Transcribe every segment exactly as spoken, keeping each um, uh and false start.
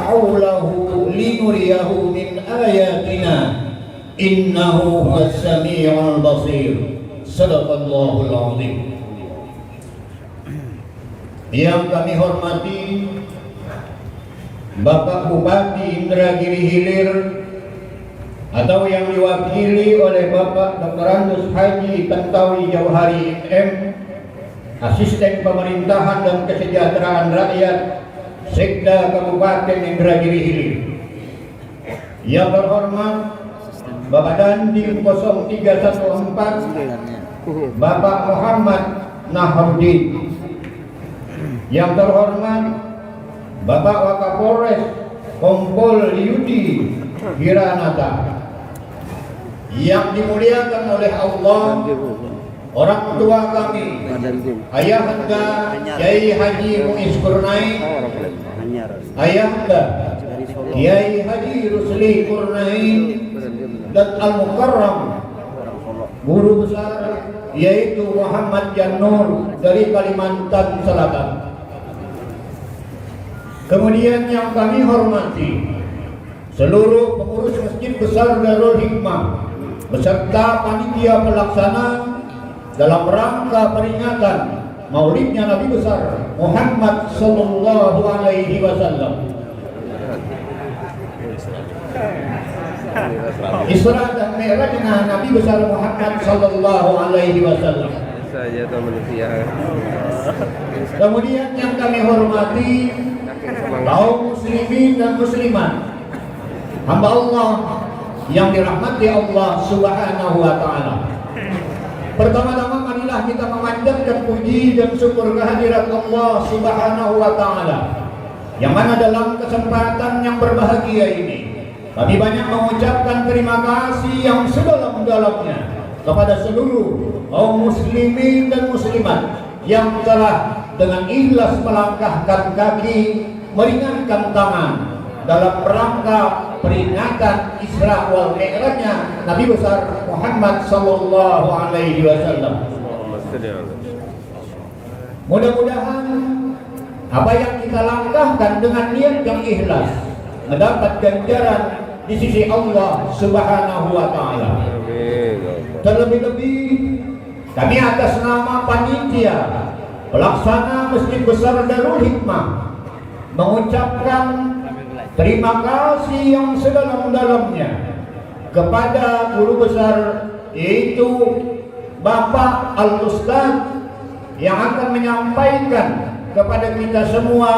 حوله لنريه من آياتنا إنه هو السميع البصير. صدق الله العظيم. Yang kami hormati Bapak Bupati Indragiri Hilir atau yang diwakili oleh Bapak Doktorandus Haji Tantowi Jauhari M M, Asisten Pemerintahan dan Kesejahteraan Rakyat Sekda Kabupaten Indragiri Hilir. Yang terhormat Bapak Dandim kosong tiga satu empat, Bapak Muhammad Naharudin. Yang terhormat Bapak Wakapolres Kompol Yudi Hiranata. Yang dimuliakan oleh Allah, orang tua kami, Ayahanda Kiai Haji Muiz Kurnain, Ayahanda Kiai Haji Rusli Kurnain, dan Al-Mukarram Guru Besar, yaitu Muhammad Janur dari Kalimantan Selatan. Kemudian yang kami hormati seluruh pengurus Masjid Besar Darul Hikmah beserta panitia pelaksana dalam rangka peringatan Maulidnya Nabi Besar Muhammad Sallallahu Alaihi Wasallam. Isra dan Mi'rajnya Nabi Besar Muhammad Sallallahu Alaihi Wasallam. Saja tuh manusia. Kemudian yang kami hormati kaum muslimin dan muslimat, hamba Allah yang dirahmati Allah Subhanahu wa Ta'ala. Pertama-tama, marilah kita memanjatkan puji dan syukur kehadirat Allah Subhanahu wa Ta'ala, yang mana dalam kesempatan yang berbahagia ini, kami banyak mengucapkan terima kasih yang sedalam-dalamnya kepada seluruh kaum muslimin dan muslimat yang telah dengan ikhlas melangkahkan kaki, meringankan tangan dalam rangka peringatan Isra wal Mi'rajnya Nabi Besar Muhammad Sallallahu Alaihi Wasallam. Mudah-mudahan apa yang kita langkahkan dengan niat yang ikhlas mendapat ganjaran di sisi Allah Subhanahu wa Ta'ala. Terlebih-lebih, kami atas nama panitia pelaksana Masjid Besar Darul Hikmah mengucapkan terima kasih yang sedalam-dalamnya kepada guru besar, yaitu Bapak Al Ustadz, yang akan menyampaikan kepada kita semua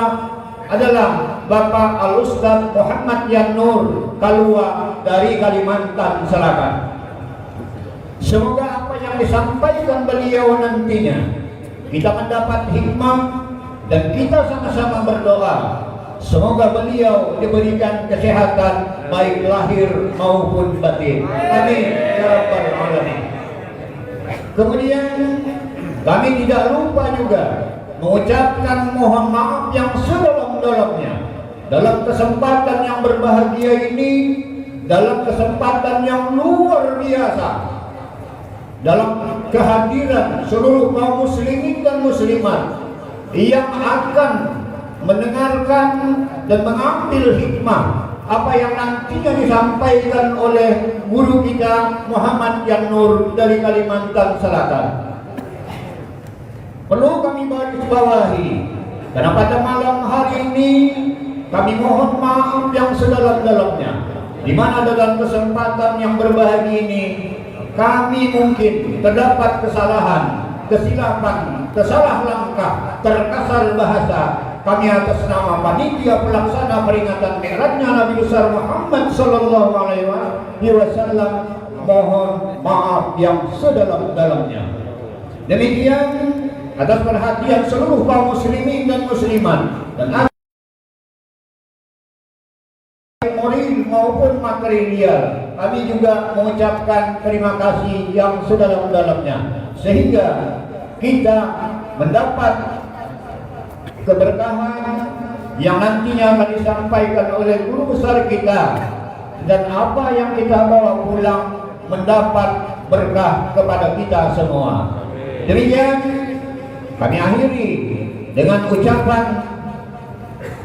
adalah Bapak Al Ustadz Muhammad Yan Nur Kalua dari Kalimantan Selatan. Semoga apa yang disampaikan beliau nantinya kita mendapat hikmah dan kita sama-sama berdoa semoga beliau diberikan kesehatan baik lahir maupun batin. Amin ya rabbal alamin. Kemudian kami tidak lupa juga mengucapkan mohon maaf yang sedalam-dalamnya dalam kesempatan yang berbahagia ini, dalam kesempatan yang luar biasa, dalam kehadiran seluruh kaum muslimin dan muslimat yang akan mendengarkan dan mengambil hikmah apa yang nantinya disampaikan oleh guru kita Muhammad Yan Nur dari Kalimantan Selatan. Perlu kami baris bawahi, karena pada malam hari ini kami mohon maaf yang sedalam-dalamnya, di mana dalam kesempatan yang berbahagia ini kami mungkin terdapat kesalahan, kesilapan, tersalah langkah, terkasar bahasa. Kami atas nama panitia pelaksana peringatan Mi'rajnya Nabi Besar Muhammad Sallallahu Alaihi Wasallam mohon maaf yang sedalam-dalamnya. Demikian atas perhatian seluruh kaum muslimin dan muslimat dan moral maupun material, kami juga mengucapkan terima kasih yang sedalam-dalamnya sehingga kita mendapat keberkahan yang nantinya akan disampaikan oleh guru besar kita dan apa yang kita bawa pulang mendapat berkah kepada kita semua. Demikian kami akhiri dengan ucapan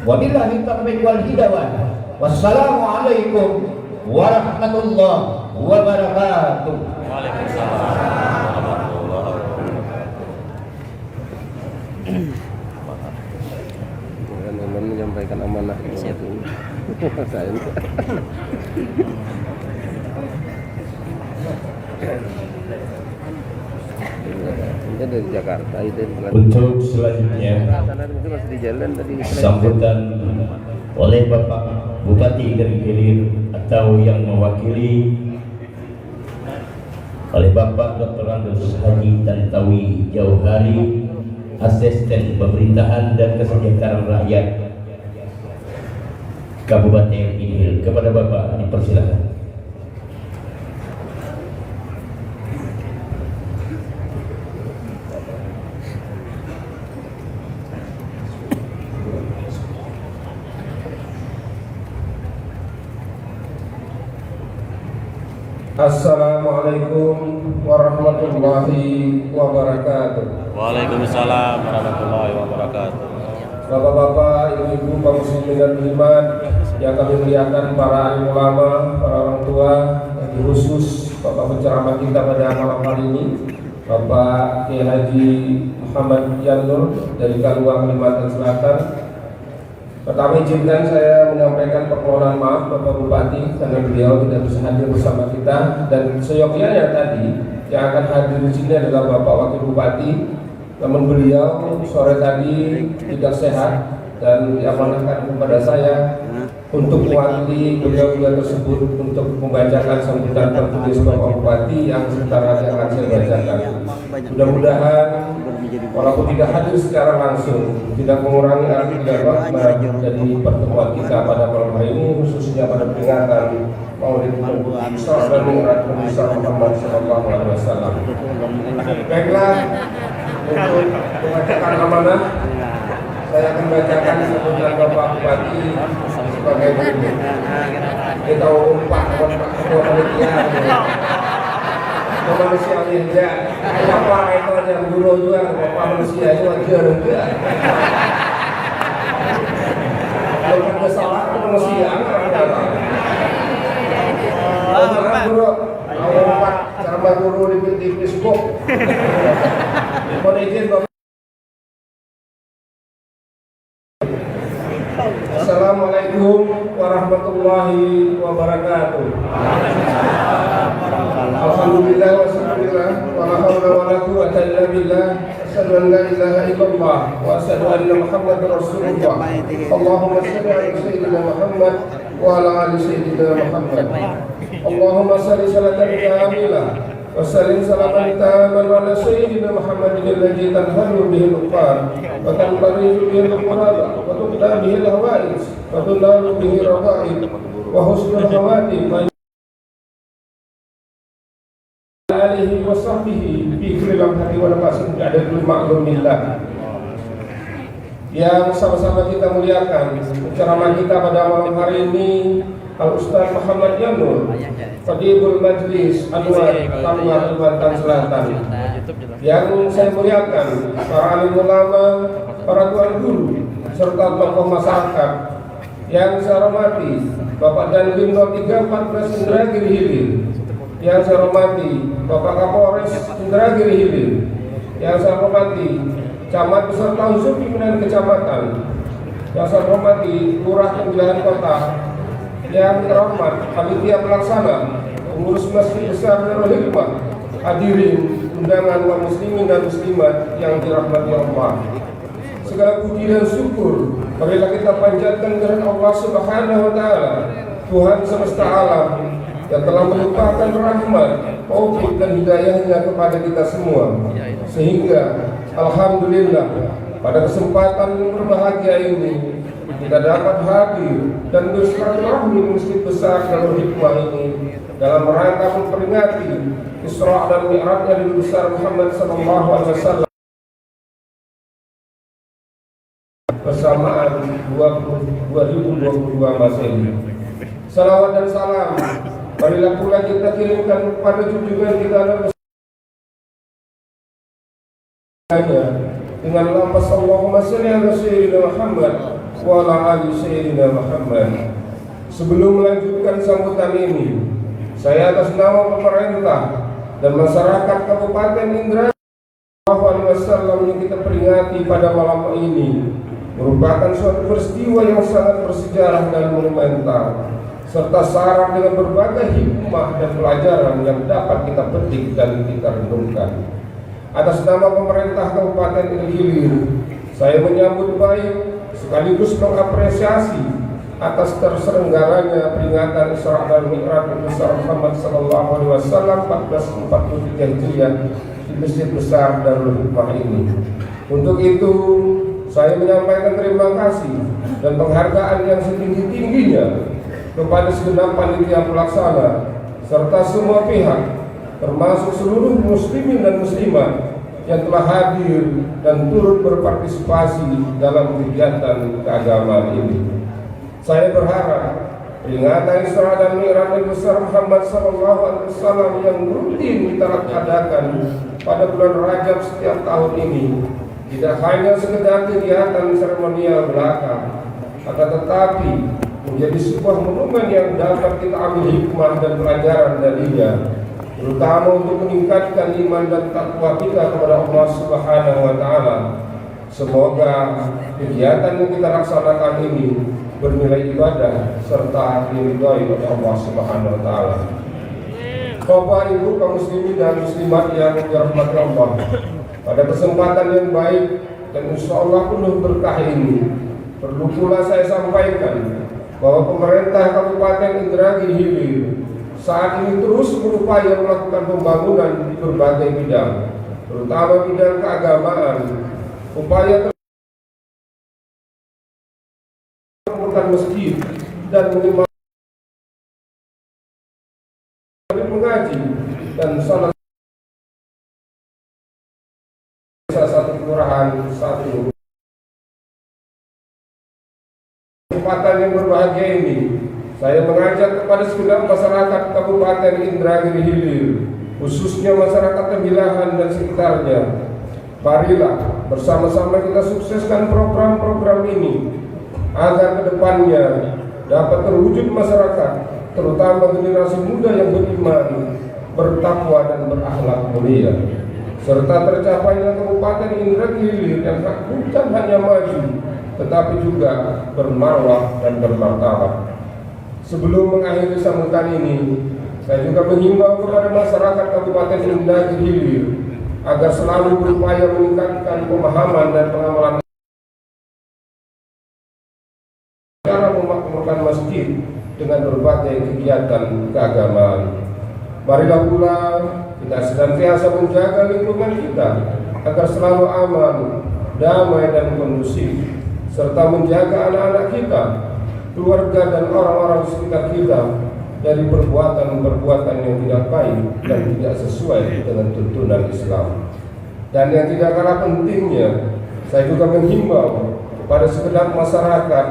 Wabillahi taufiq wal hidayah. Wassalamualaikum warahmatullahi wabarakatuh. Menyampaikan amanah. Ini dari Jakarta itu. Untuk selanjutnya, sambutan oleh Bapak Bupati Negeri Hilir atau yang mewakili oleh Bapak Doktorandus Haji Tantowi Jauhari, Asisten Pemerintahan dan Kesejahteraan Rakyat Kabupaten Hilir. Kepada Bapak dipersilakan. Assalamualaikum warahmatullahi wabarakatuh. Waalaikumsalam warahmatullahi wabarakatuh. Bapak-bapak, ibu-ibu, kaum muslimin dan muslimat yang kami muliakan, para alim ulama, para orang tua, yang khusus Bapak penceramah kita pada malam hari ini, Bapak Kiai Haji Muhammad Yanur dari Kalua, Kalimantan Selatan. Pertama, izinkan saya menyampaikan permohonan maaf Bapak Bupati karena beliau tidak bisa hadir bersama kita, dan seyogyanya tadi yang akan hadir di sini adalah Bapak Wakil Bupati, namun beliau sore tadi tidak sehat dan diamanahkan kepada saya untuk mewakili beliau juga tersebut untuk membacakan sambutan tertulis Bapak Bupati yang sebentar lagi akan saya bacakan. Mudah-mudahan walaupun tidak hadir secara langsung, tidak mengurangi arti dan makna dari pertemuan kita pada malam hari ini, khususnya pada peringatan Maulid Nabi Isra dan Mi'raj Nabi besar Muhammad sallallahu alaihi wasallam. Baiklah, untuk membacakan amanah, saya akan bacakan sambutan Bapak Bupati sebagai berikut. Kita umpat buat Pak Ketua Panitia. Manusia aja. Apa itu aja guru juga, apa manusia itu aja juga. Kalau ada salah, manusia. Guru, mau empat ceramah guru di, di Facebook. Mohon izin, Bapak. Assalamualaikum warahmatullahi wabarakatuh. Alhamdulillah, wassalatu, wala haula wala quwwata illa billah. Asyhadu an la ilaha illallah wa asyhadu anna Muhammadar Rasulullah. Allahumma shalli ala Sayyidina Muhammad wa ala ali Sayyidina Muhammad. Allahumma shalli salatan kamilah wa sallim salaman taman ala Sayyidina Muhammadin alladzi tanhalu bihil uqad wa tanfarizu bihil kuraba wa tuqda bihil hawaij wa tunalu bihil raghaib wa husnul khawatim. Alihi wa sahbihi fi kulli lamhati wa nafasin bi'adadi ma'lumillah. Yang sama-sama kita muliakan, penceramah kita pada malam hari ini, Al Ustaz Muhammad Yanur, Qadibul Majlis Anwar, Kalua, Kalimantan Selatan. Yang saya muliakan, para alim ulama, para tuan guru, serta tokoh masyarakat, yang saya hormati Bapak Dandim nol tiga empat belas Indragiri Hilir, yang saya hormati Bapak Kapolres Indragiri Hilir, yang saya hormati Camat beserta unsur pimpinan kecamatan, yang saya hormati Lurah Penjahan Kota, yang terhormat panitia pelaksana, pengurus Masjid Besar Darul Hikmah, hadirin undangan, kaum muslimin dan muslimat yang dirahmati Allah. Segala puji dan syukur marilah kita panjatkan kehadirat Allah Subhanahu wa Ta'ala, Tuhan semesta alam, yang telah melimpahkan rahmat, taufik, dan hidayahnya kepada kita semua, sehingga Alhamdulillah, pada kesempatan yang berbahagia ini, kita dapat hadir dan bersilaturahmi di Masjid Besar Darul Hikmah ini dalam rangka memperingati Isra dan Mi'rajnya Nabi besar Muhammad sallallahu alaihi wasallam bersamaan dua puluh, dua ribu dua puluh dua Masehi. Salawat dan salam marilah pula kita kirimkan kepada junjungan kita Nabi dengan lafaz Allahumma shalli ala Sayyidina Muhammad Wa ala ali Sayyidina Muhammad. Sebelum melanjutkan sambutan ini, saya atas nama pemerintah dan masyarakat Kabupaten Indra Alaihi Wasallam yang kita peringati pada malam ini merupakan suatu peristiwa yang sangat bersejarah dan monumental, serta syarat dengan berbagai hikmah dan pelajaran yang dapat kita petik dan kita renungkan. Atas nama pemerintah Kabupaten Indra Hilir, saya menyambut baik sekaligus mengapresiasi atas terselenggaranya peringatan Isra dan Mi'raj Nabi besar Muhammad Sallallahu Alaihi Wasallam empat belas empat puluh tiga Hijriah di Masjid Besar Darul Hikmah ini. Untuk itu, saya menyampaikan terima kasih dan penghargaan yang setinggi-tingginya kepada segenap panitia pelaksana serta semua pihak, termasuk seluruh muslimin dan muslimat yang telah hadir dan turut berpartisipasi dalam kegiatan keagamaan ini. Saya berharap peringatan Isra dan Mi'raj Nabi besar Muhammad Sallallahu Alaihi Wasallam yang rutin kita adakan pada bulan Rajab setiap tahun ini tidak hanya sekedar kegiatan seremonial belaka, akan tetapi menjadi sebuah monumen yang dapat kita ambil hikmah dan pelajaran darinya, terutama untuk meningkatkan iman dan takwa kita kepada Allah Subhanahu wa Ta'ala. Semoga kegiatan yang kita laksanakan ini bernilai ibadah serta diridhoi oleh Allah Subhanahu wa Ta'ala. Bapak, Ibu, kaum muslimin dan muslimat yang dirahmati Allah, pada kesempatan yang baik dan insya Allah penuh berkah ini, perlu pula saya sampaikan bahwa pemerintah Kabupaten Indragiri Hilir saat ini terus berupaya melakukan pembangunan di berbagai bidang, terutama bidang keagamaan. Upaya membangun masjid dan minimal mengaji dan salah satu kelurahan satu. Kesempatan yang berbahagia ini, saya mengajak kepada segenap masyarakat Kabupaten Indragiri Hilir, khususnya masyarakat Tembilahan dan sekitarnya, marilah bersama-sama kita sukseskan program-program ini agar kedepannya dapat terwujud masyarakat, terutama generasi muda yang beriman, bertakwa dan berakhlak mulia, serta tercapainya Kabupaten Indragiri Hilir yang bukan hanya maju, tetapi juga bermarwah dan bermartabat. Sebelum mengakhiri sambutan ini, saya juga menghimbau kepada masyarakat Kabupaten Indragiri Hilir agar selalu berupaya meningkatkan pemahaman dan pengamalan cara memakmurkan masjid dengan berbagai kegiatan keagamaan. Marilah pula kita senantiasa menjaga lingkungan kita agar selalu aman, damai, dan kondusif, serta menjaga anak-anak kita, keluarga, dan orang-orang di sekitar kita dari perbuatan-perbuatan yang tidak baik dan tidak sesuai dengan tuntunan Islam. Dan yang tidak kalah pentingnya, saya juga menghimbau kepada segenap masyarakat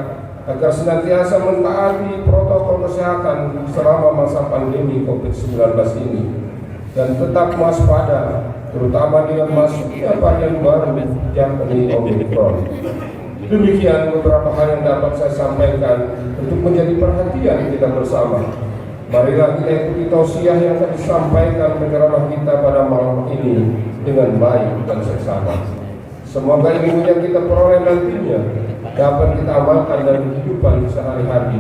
agar senantiasa mentaati protokol kesehatan selama masa pandemi covid sembilan belas ini dan tetap waspada, terutama dengan masuknya varian baru, yakni Omicron. Demikian beberapa hal yang dapat saya sampaikan untuk menjadi perhatian kita bersama. Marilah kita ikuti tausiah yang akan disampaikan penceramah kita pada malam ini dengan baik dan seksama. Semoga ilmu yang kita peroleh nantinya dapat kita amalkan dalam kehidupan sehari-hari,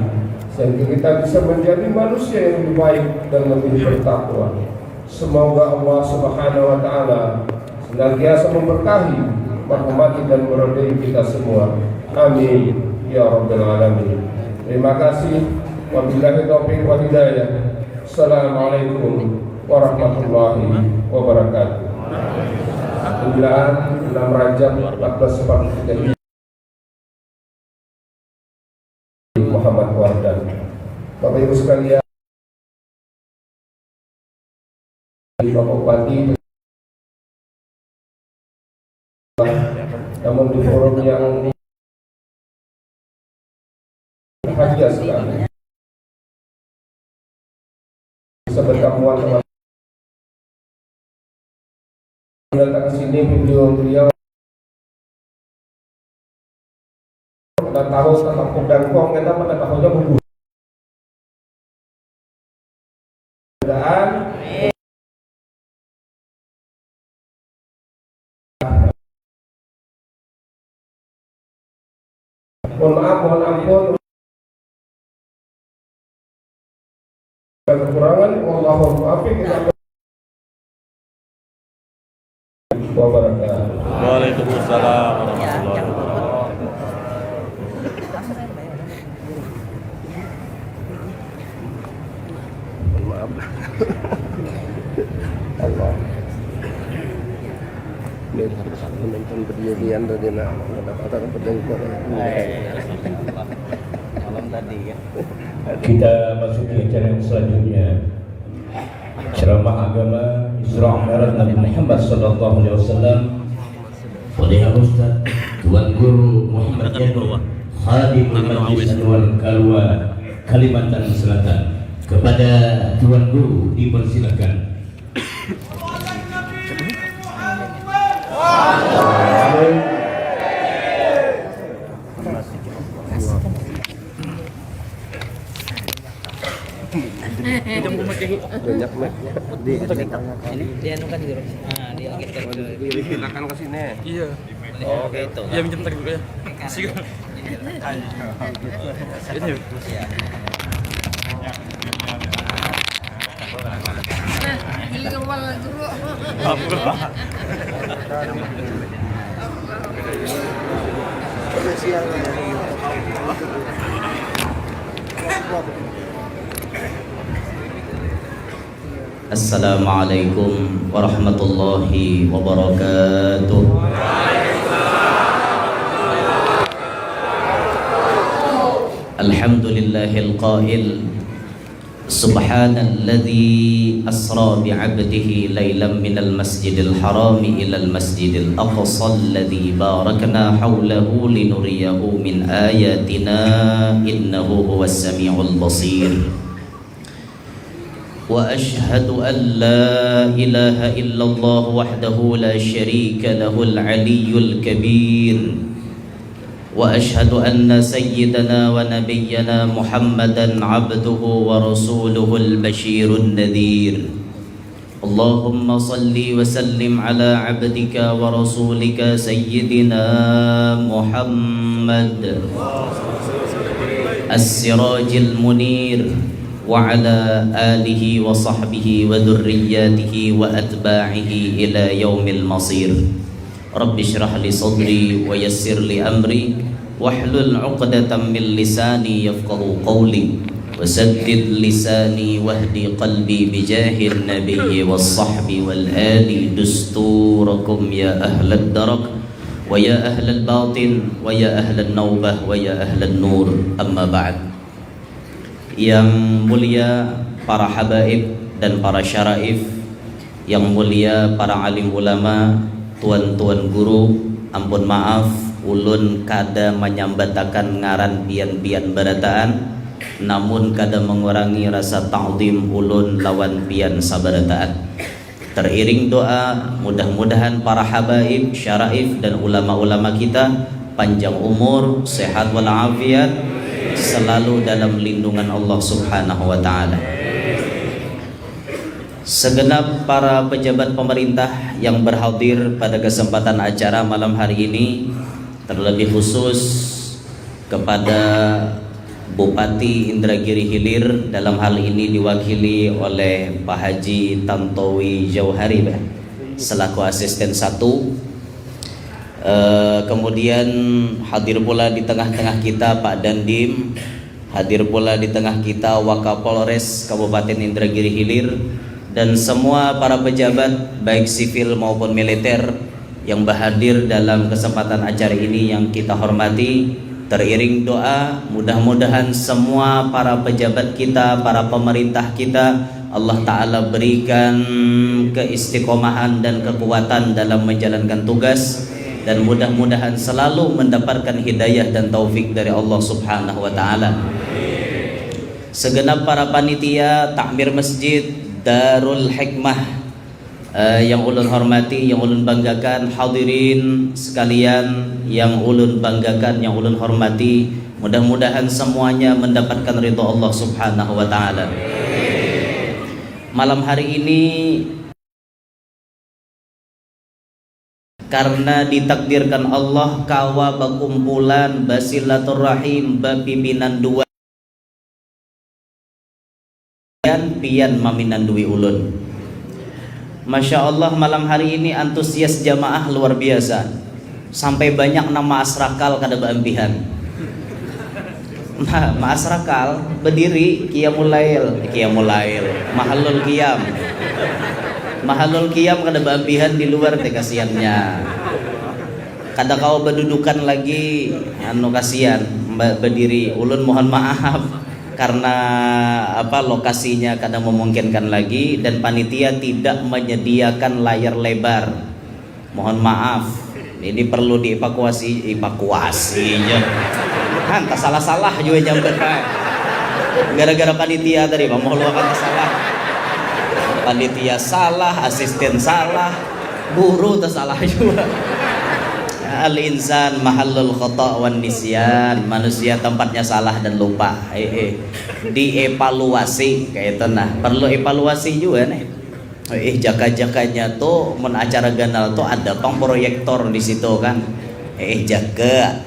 sehingga kita bisa menjadi manusia yang lebih baik dan lebih bertakwa. Semoga Allah Subhanahu wa Ta'ala senantiasa memberkahi, merahmati, dan meridai kita semua. Amin ya Rabbal Alamin. Terima kasih. Wabillahi taufiq wal hidayah. Assalamualaikum warahmatullahi wabarakatuh. Sembilan, enam Rajab empat belas empat puluh tiga Hijriah. Muhammad Wardan. Bapak Ibu sekalian, Bapak Bupati, namun di forum yang bahagia sekali bisa bertemu teman datang ke sini, video beliau Tahu tentang pedang kong kita pada tahunya bubur. Godaan. Mohon maaf, mohon ampun. Kekurangan, wallahul muwaffiq ila wabarakatuh. Waalaikumsalam warahmatullahi wabarakatuh. Maaf. Allah. Ini harus menonton video Dian tadi, nah, mendapatkan pedang. Malam tadi, ya. Kita masuki acara yang selanjutnya. Ceramah agama Isra Mi'raj Nabi Muhammad sallallahu alaihi wasallam oleh Al Ustaz Tuan Guru Muhammad Yadun, Khadimul Majlis Anwar Kalua, Kalimantan Selatan. Kepada Tuan Guru dipersilakan. Banyak mic-nya. Di ini dianukan dulu. Nah, dia geser ke silakan ke sini. Iya. Oh, gitu. Iya, minjem tadi dulu ya. Kasih. Ini. Iya. Nah, ini kepala dulu. Assalamualaikum warahmatullahi wabarakatuh. Alhamdulillahil qail, subhanalladzi asra bi'abdihi lailam minal masjidil harami ilal masjidil aqsa alladzi barakna haulahu linuriyahu min ayatina innahu huwas samiul basir. Wa asyhadu an la ilaha illallah wahdahu la syarika lahul aliyyul kabir. Wa asyhadu anna sayyidana wa nabiyyana Muhammadan abduhu wa rasuluhul basyirun nadhir. Allahumma salli wa sallim ala abdika wa rasulika sayyidina Muhammad as-sirajil munir wa ala alihi wa sahbihi wa dzurriyyatihi wa atba'ihi ila yaumil masir. Rabbi syrah li sadri wa yassir li amri wahlul uqdatam min lisani yafqahu qawli wasaddid lisani wahdi qalbi bijahin nabiyyi was sahbi wal ali dusturakum ya ahlad darak wa ya ahlal batin wa ya ahlan naubah wa ya ahlan nur, amma ba'd. Yang mulia para habaib dan para syaraif, yang mulia para alim ulama, tuan-tuan guru, ampun maaf, ulun kada manyambatakan ngaran pian-pian barataan, namun kada mengurangi rasa ta'zim ulun lawan pian sabarataan. Teriring doa, mudah-mudahan para habaib, syaraif, dan ulama-ulama kita panjang umur, sehat walafiat, selalu dalam lindungan Allah Subhanahu wa Ta'ala. Segenap para pejabat pemerintah yang berhadir pada kesempatan acara malam hari ini, terlebih khusus kepada Bupati Indragiri Hilir, dalam hal ini diwakili oleh Pak Haji Tantowi Jauhari, bah, selaku asisten satu. Eh, kemudian hadir pula di tengah-tengah kita Pak Dandim, hadir pula di tengah kita Wakapolres Kabupaten Indragiri Hilir, dan semua para pejabat baik sipil maupun militer yang berhadir dalam kesempatan acara ini yang kita hormati. Teriring doa, mudah-mudahan semua para pejabat kita, para pemerintah kita, Allah Ta'ala berikan keistiqomahan dan kekuatan dalam menjalankan tugas, dan mudah-mudahan selalu mendapatkan hidayah dan taufik dari Allah Subhanahu wa Ta'ala. Segenap para panitia takmir Masjid Darul Hikmah Eh, yang ulun hormati, yang ulun banggakan, hadirin sekalian yang ulun banggakan, yang ulun hormati, mudah-mudahan semuanya mendapatkan ridho Allah Subhanahu wa Ta'ala. Malam hari ini, karena ditakdirkan Allah kawa bakumpulan, basilaturahim, bapimpinan dua, pian, pian maminandui ulun. Masya Allah, malam hari ini antusias jamaah luar biasa. Sampai banyak nang maas rakal kada baampihan. Nah, maas rakal, bediri, qiyamul lail, eh, qiyamul lail, mahallul qiyam. Mahallul qiyam kada baampihan di luar teh, kasiannya. Kada kawa badudukan lagi, anu, kasian, ba-, bediri. Ulun mohon maaf karena apa, lokasinya kada memungkinkan lagi dan panitia tidak menyediakan layar lebar. Mohon maaf, ini perlu dievakuasi, evakuasinya. Han, tasalah-salah jua nyambat, Pak. Gara-gara panitia tadi, Pak, mohon akan tasalah. Panitia salah, asisten salah, guru tasalah jua. Al insan mahallul khata wan nisyan, manusia tempatnya salah dan lupa. Eh, eh. Dievaluasi, kayak itu nah. Perlu evaluasi juga nih. Eh, jaka-jakanya tuh, mun acara ganal tuh ada pang proyektor di situ kan. Eh, jaga.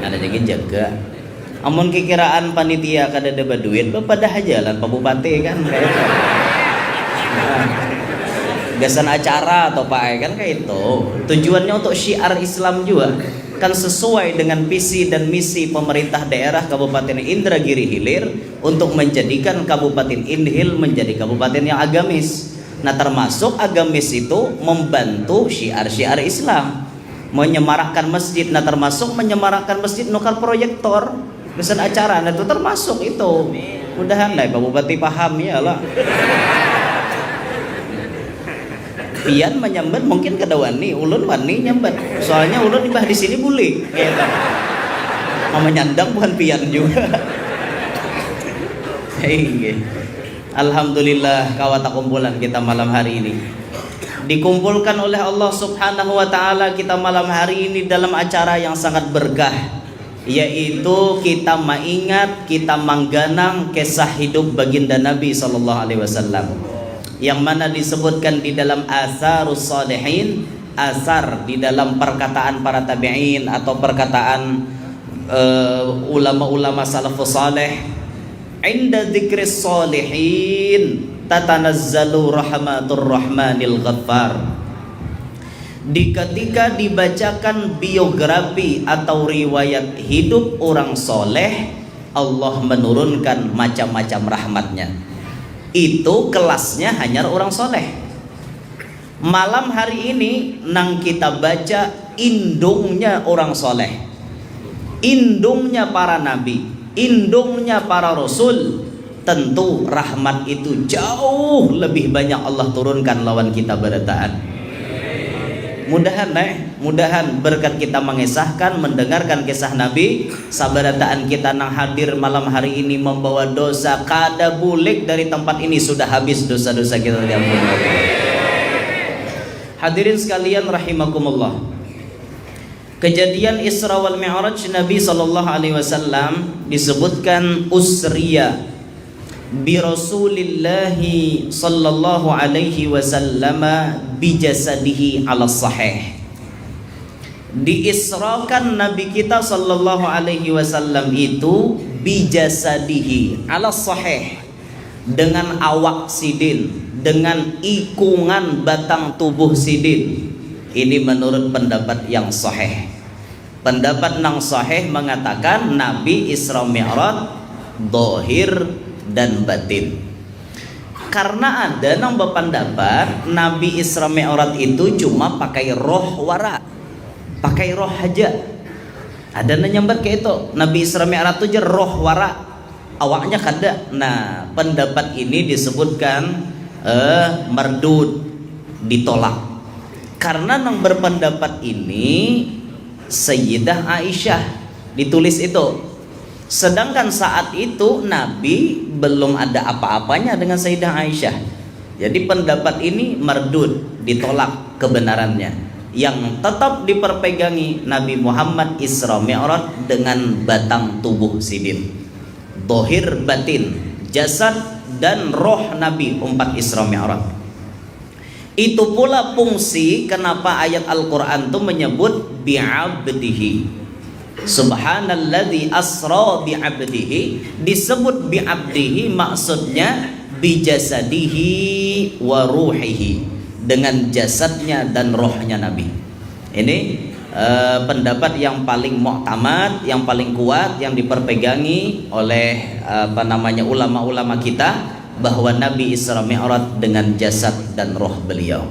Ada lagi jaga. Amun kikiraan panitia kada ada baduit, bapadah aja lan Pak Bupati kan, kayak itu. Nah, gasan acara atau apa, kan kayak itu. Tujuannya untuk syiar Islam juga. Kan sesuai dengan visi dan misi pemerintah daerah Kabupaten Indragiri Hilir untuk menjadikan Kabupaten Inhil menjadi kabupaten yang agamis. Nah, termasuk agamis itu membantu syiar-syiar Islam, menyemarakkan masjid. Nah, termasuk menyemarakkan masjid, nukar proyektor, pesan acara. Nah, itu termasuk itu. Mudahan lah Pak Bupati paham ya lah. Pian menyambat mungkin kada wani, ulun wani nyambat. Soalnya ulun imbah di sini buli. Gitu. Mama nyandang bukan pian juga. Inggih. Alhamdulillah, kawa takumpulan kita malam hari ini. Dikumpulkan oleh Allah Subhanahu wa Ta'ala kita malam hari ini dalam acara yang sangat berkah, yaitu kita maingat, kita mangganang kisah hidup Baginda Nabi Sallallahu Alaihi Wasallam, yang mana disebutkan di dalam Asarus Salihin, asar di dalam perkataan para tabi'in atau perkataan, eh, ulama-ulama salafus saleh. Inda dzikris sholihin tatanazzalu rahmatur rahmanil ghaffar. Di ketika dibacakan biografi atau riwayat hidup orang soleh, Allah menurunkan macam-macam rahmatnya. Itu kelasnya hanya orang soleh. Malam hari ini nang kita baca indungnya orang soleh, indungnya para nabi, indungnya para rasul. Tentu rahmat itu jauh lebih banyak Allah turunkan lawan kita barataan. Mudahan, eh, mudahan berkat kita mengisahkan, mendengarkan kisah Nabi, sabarataan kita nang hadir malam hari ini membawa dosa kada bulik dari tempat ini, sudah habis dosa-dosa kita diampuni Allah. Hadirin sekalian rahimakumullah. Kejadian Isra wal Mi'raj Nabi sallallahu alaihi wasallam disebutkan usriya bi Rasulillahi sallallahu alaihi wasallam bi jasadihi ala sahih. Diisrakan Nabi kita sallallahu alaihi wasallam itu bi jasadihi ala sahih, dengan awak sidin, dengan ikungan batang tubuh sidin. Ini menurut pendapat yang sahih. Pendapat nang sahih mengatakan Nabi Isra Mi'raj dohir dan batin. Karena ada nang berpendapat Nabi Isra Mi'raj itu cuma pakai roh wara, pakai roh aja. Ada nang nyambat kayak itu, Nabi Isra Mi'raj itu je roh wara, awaknya kada. Nah, pendapat ini disebutkan, eh, mardud, ditolak. Karena nang berpendapat ini Sayyidah Aisyah ditulis itu. Sedangkan saat itu Nabi belum ada apa-apanya dengan Sayyidah Aisyah. Jadi pendapat ini mardud, ditolak kebenarannya. Yang tetap diperpegangi Nabi Muhammad Isra Mi'raj dengan batang tubuh sidin. Dohir batin, jasad dan roh Nabi umpat Isra Mi'raj. Itu pula fungsi kenapa ayat Al-Quran tu menyebut bi'abdihi. Subhanalladzi asra bi'abdihi. Disebut bi'abdihi maksudnya bijasadihi wa ruhihi, dengan jasadnya dan rohnya Nabi. Ini eh, pendapat yang paling muktamad, yang paling kuat, yang diperpegangi oleh eh, apa namanya ulama-ulama kita, bahwa Nabi Isra Mi'raj dengan jasad dan roh beliau.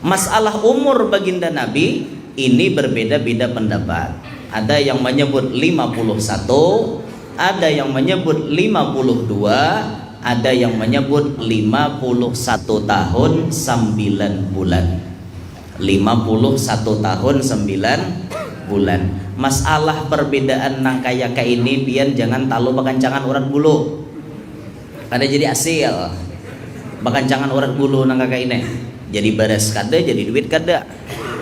Masalah umur baginda Nabi ini berbeda-beda pendapat. Ada yang menyebut lima puluh satu, ada yang menyebut lima puluh dua, ada yang menyebut lima puluh satu tahun sembilan bulan. Lima puluh satu tahun sembilan bulan. Masalah perbedaan nang kaya kaini, pian jangan talu bakancangan urat bulu. Kada jadi asil. Bakancangan urat bulu nang kaka ini. Jadi baras kada, jadi duit kada.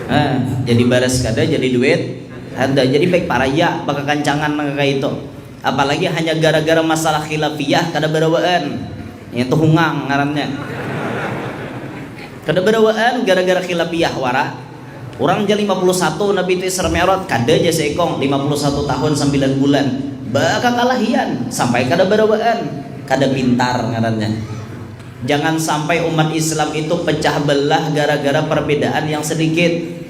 Nah, jadi baras kada, jadi duit kada. Jadi baik paraya bakakancangan nang kaka itu. Apalagi hanya gara-gara masalah khilafiyah kada barawaan. Yang tuhungang ngarannya. Kada barawaan gara-gara khilafiyah wara. Urang ja lima puluh satu Nabi itu Isra Mi'raj, kada ja seikong lima puluh satu tahun sambilan bulan. Bakakalahian sampai kada barawaan, kada pintar ngarannya. Jangan sampai umat Islam itu pecah belah gara-gara perbedaan yang sedikit.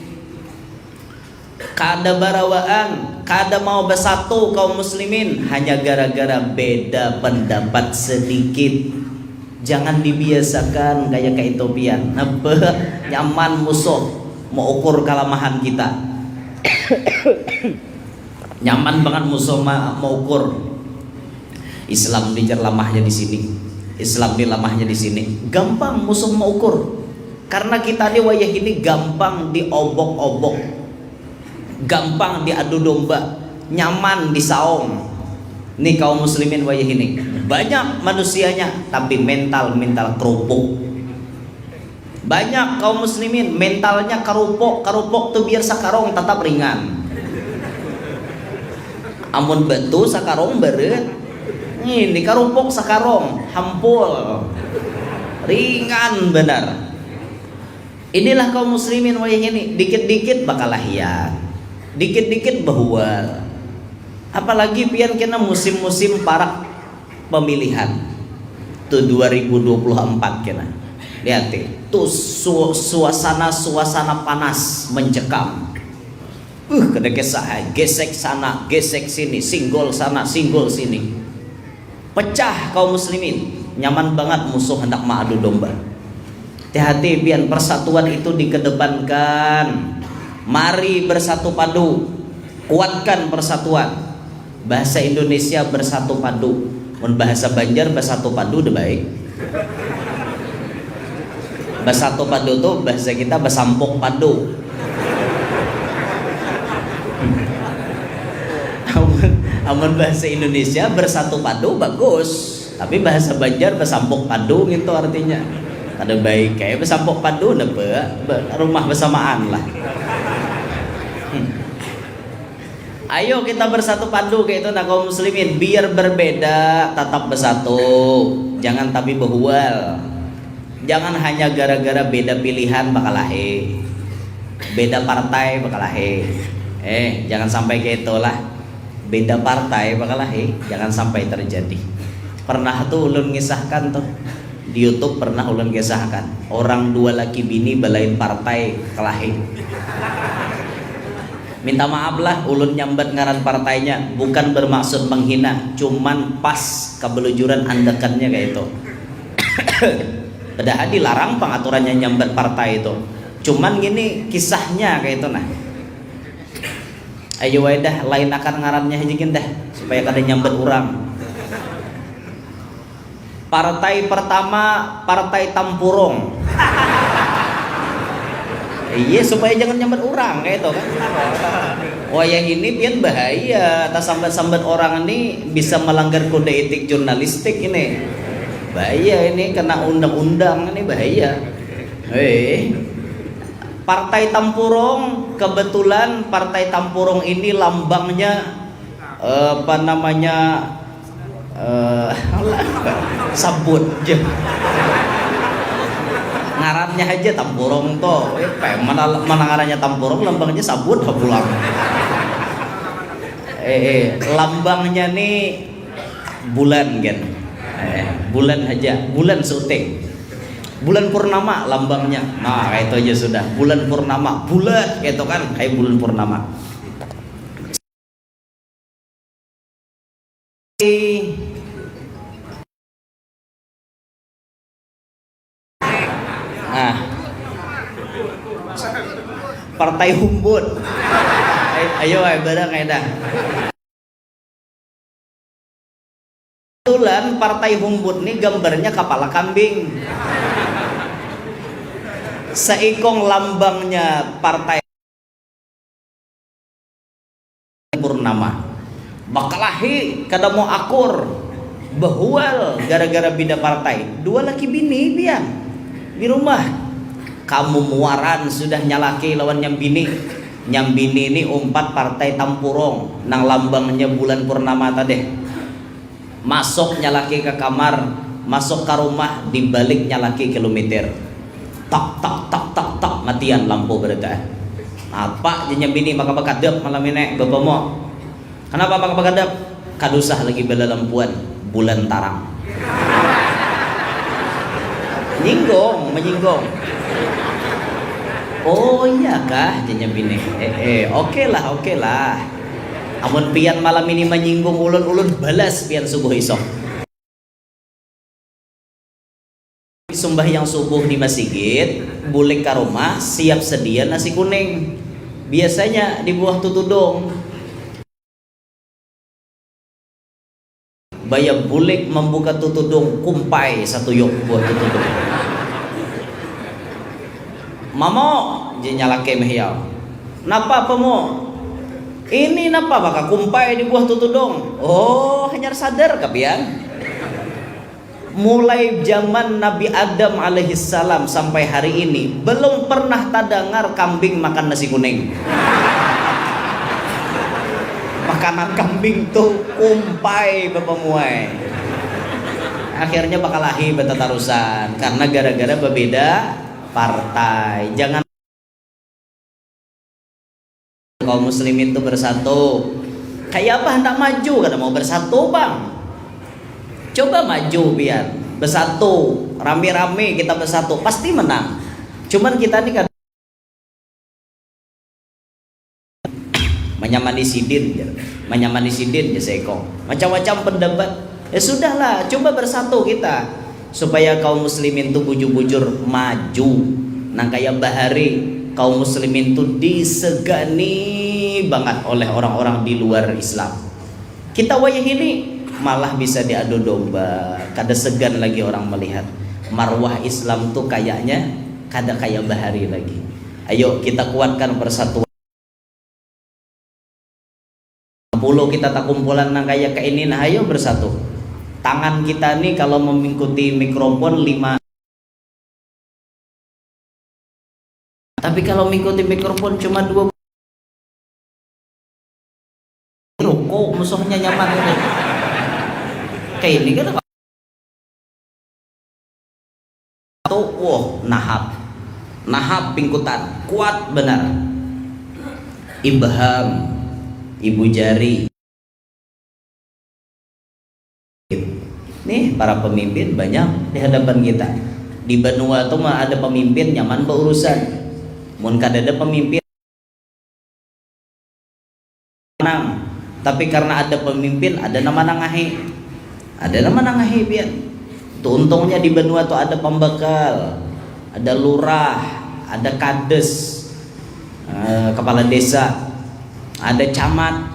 Kada barawaan, kada mau bersatu kaum muslimin hanya gara-gara beda pendapat sedikit. Jangan dibiasakan kaya kaitu pian. Napa? Nyaman musuh maukur kalamahan kita. Nyaman bangat musuh ma- maukur. Islam ni jar lamahnya di sini. Islam ni lamahnya di sini. Gampang musuh maukur. Karena kita ni wayah ini gampang diobok-obok. Gampang diadu domba, nyaman disaung. Ni kaum muslimin wayah ini. Banyak manusianya, tapi mental, mental kerupuk. Banyak kaum muslimin, mentalnya kerupuk, kerupuk tu biar sakarung tetap ringan. Amun batu sakarung beret. Ini kerupuk sakarung, hampul. Ringan benar. Inilah kaum muslimin wayah ini, dikit-dikit bakalahian, dikit-dikit bahual. Apalagi pian kena musim-musim parak pemilihan tu dua ribu dua puluh empat kena. Lihat tu su- suasana-suasana panas mencekam. Uh, kada kisah, gesek sana, gesek sini, singgol sana, singgol sini. Pecah kaum muslimin. Nyaman banget musuh hendak maadu domba. Hati-hati pian, persatuan itu dikedepankan. Mari bersatu padu. Kuatkan persatuan. Bahasa Indonesia bersatu padu. Mun bahasa Banjar bersatu padu udah baik. Bersatu padu tuh bahasa kita besampuk padu. Amun, amun bahasa Indonesia bersatu padu bagus, tapi bahasa Banjar besampuk padu gitu artinya. Kada baik kayak besampuk padu napa? Be- rumah bersamaan lah. Hmm. Ayo kita bersatu padu kayak itu nah kaum muslimin, biar berbeda tetap bersatu, jangan tapi behual. Jangan hanya gara-gara beda pilihan bakalahi, beda partai bakalahi. Eh, jangan sampai kayak itulah. Beda partai bakalahi, jangan sampai terjadi. Pernah tuh ulun ngisahkan tuh di YouTube, pernah ulun kisahkan orang dua laki bini balain partai kalahi. Minta maaf lah, ulun nyambat ngaran partainya bukan bermaksud menghina, cuman pas kebelujuran andekannya kayak itu. Padahal dilarang pengaturannya nyambat partai itu. Cuman gini kisahnya kayak itu nah. Ayo wae dah, lain akan ngarannya aja gin dah, supaya kada nyambat orang. Partai pertama, partai tampurung. Iya, supaya jangan nyambat orang kayak itu kan. Wah, yang ini pian bahaya, tas sambat-sambat orang ini bisa melanggar kode etik jurnalistik ini. Bahaya ini, kena undang-undang ini bahaya. Eh. Partai Tampurung, kebetulan Partai Tampurung ini lambangnya, eh, apa namanya, eh, sabut je. Ngarannya aja Tampurung tuh. Eh, mana, mana ngarannya Tampurung, lambangnya sabut ha pulang. Eh, eh, lambangnya nih bulan kan. Eh, bulan aja, bulan syuting. Bulan purnama lambangnya. Nah, kayak itu aja sudah. Bulan purnama, bulat gitu kan, kayak bulan purnama. Nah, Partai Humbut. Ayo, ayo, barang ayo dah. Kebetulan Partai Humbut ni gambarnya kapala kambing. Seikung lambangnya Partai Purnama. Bakalahi kada mau akur, behual gara-gara bida partai. Dua laki bini pian di rumah. Kamu muaran sudah nyalaki lawan nyambini. Nyambini ni umpat Partai Tampurung nang lambangnya bulan purnama tadeh. Masuknya laki ke kamar, masuk ke rumah, dibaliknya laki kilometer. Tak tak tak tak tak, matian lampu berita. Apa jenya bini maka bakadap malam ini, bapamu? Kenapa maka bakadap? Kadusah lagi bela lampuan, bulan tarang. Nyinggung, menyinggung. Oh iya kah, jenya bini. Eh, eh, oke lah, oke lah. Amun pian malam ini menyinggung ulun, ulun balas pian subuh isok. Sumbahyang subuh di masigit, bulik ka rumah, siap sedia nasi kuning. Biasanya di buah tutudung. Baya bulik mambuka tutudung, kumpai satuyuk buah tutudung. Mamo, jenya laki mehiau. Napa pamu? Ini napa baka kumpai di buah tutudung? Oh, hanyar sadar ka pian. Mulai zaman Nabi Adam alaihissalam sampai hari ini, belum pernah tadangar kambing makan nasi kuning. Makanan kambing tuh kumpai bapamu ai. Akhirnya bakalahi batatarusan karena gara-gara babeda partai. Jangan kaum muslimin tuh bersatu. Kayak apa hendak maju, kada mau bersatu, Bang. Coba maju pian, bersatu, rame-rame kita bersatu, pasti menang. Cuman kita nih kada manyamani sidin, jar. Manyamani sidin, jar seekong. Macam-macam pendapat. Ya sudahlah, coba bersatu kita supaya kaum muslimin tuh bujur-bujur maju. Nang kaya bahari, kaum muslimin tuh disegani banget oleh orang-orang di luar Islam. Kita wayah ini malah bisa diadu domba, kada segan lagi orang melihat. Marwah Islam tuh kayaknya kada kaya bahari lagi. Ayo kita kuatkan persatuan. Puluh kita takumpulan nang kaya kaini, nah ayo bersatu. Tangan kita nih kalau memingkuti mikrofon lima. Tapi kalau mingkuti mikrofon cuma dua, ruko musuhnya nyaman itu. Kayak ini kan tuh, wah, nahap. Nahap pingkutan, kuat benar. Ibham, ibu jari. Nih, para pemimpin banyak di hadapan kita. Di banua tuh mah ada pemimpin nyaman berurusan. Mun kada ada pemimpin menang. Tapi karena ada pemimpin, ada nama nangahi. Ada nama nangahi pian. Tuh untungnya di banua tuh ada pambakal, ada lurah, ada kades, eh, kepala desa, ada camat.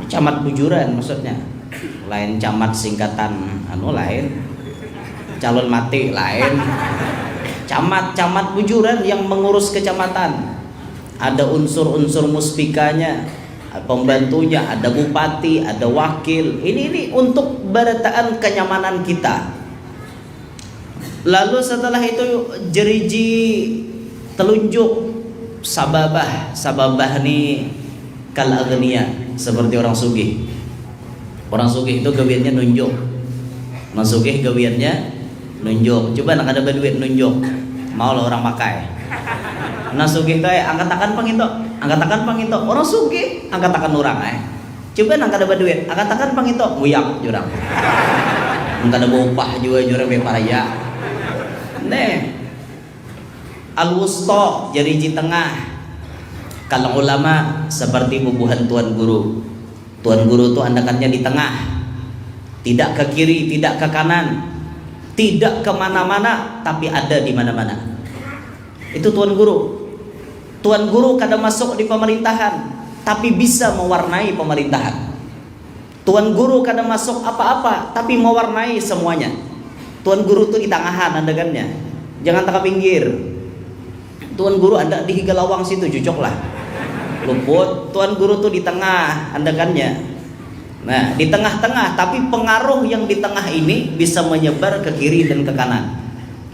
Camat bujuran maksudnya. Lain camat singkatan anu lain. Calon mati lain. Camat, camat bujuran yang mengurus kecamatan. Ada unsur-unsur muspikanya, pembantunya, ada bupati, ada wakil. Ini ini untuk barataan kenyamanan kita. Lalu setelah itu jeriji telunjuk sababah. Sababah ni kal agniya, seperti orang sugih. Orang sugih itu gawiannya nunjuk. Orang sugih gawiannya nunjuk. Coba nang kada baduit nunjuk. Mau lah orang pakai. Nang sugih tu, eh, angkatakan pang itu. Angkatakan pang itu. Orang sugih, angkatakan orang, eh. Coba nang kada baduit, angkatakan pang itu. Nguyak jurang. Nang kada baupah jua jurang, beparaya. Neh. Al-wusta, jeriji tengah. Kal ulama, seperti bubuhan tuan guru. Tuan guru tu andakannya di tengah. Tidak ke kiri, tidak ke kanan. Tidak ke mana-mana, tapi ada di mana-mana. Itu tuan guru. Tuan guru kada masuk di pemerintahan, tapi bisa mewarnai pemerintahan. Tuan guru kada masuk apa-apa, tapi mewarnai semuanya. Tuan guru tu di tangahan andakannya. Jangan taka pinggir. Tuan guru andak di higa lawang situ, cucuk lah. Luput. Tuan guru tu di tengah andakannya. Nah, di tengah-tengah, tapi pengaruh yang di tengah ini bisa menyebar ke kiri dan ke kanan.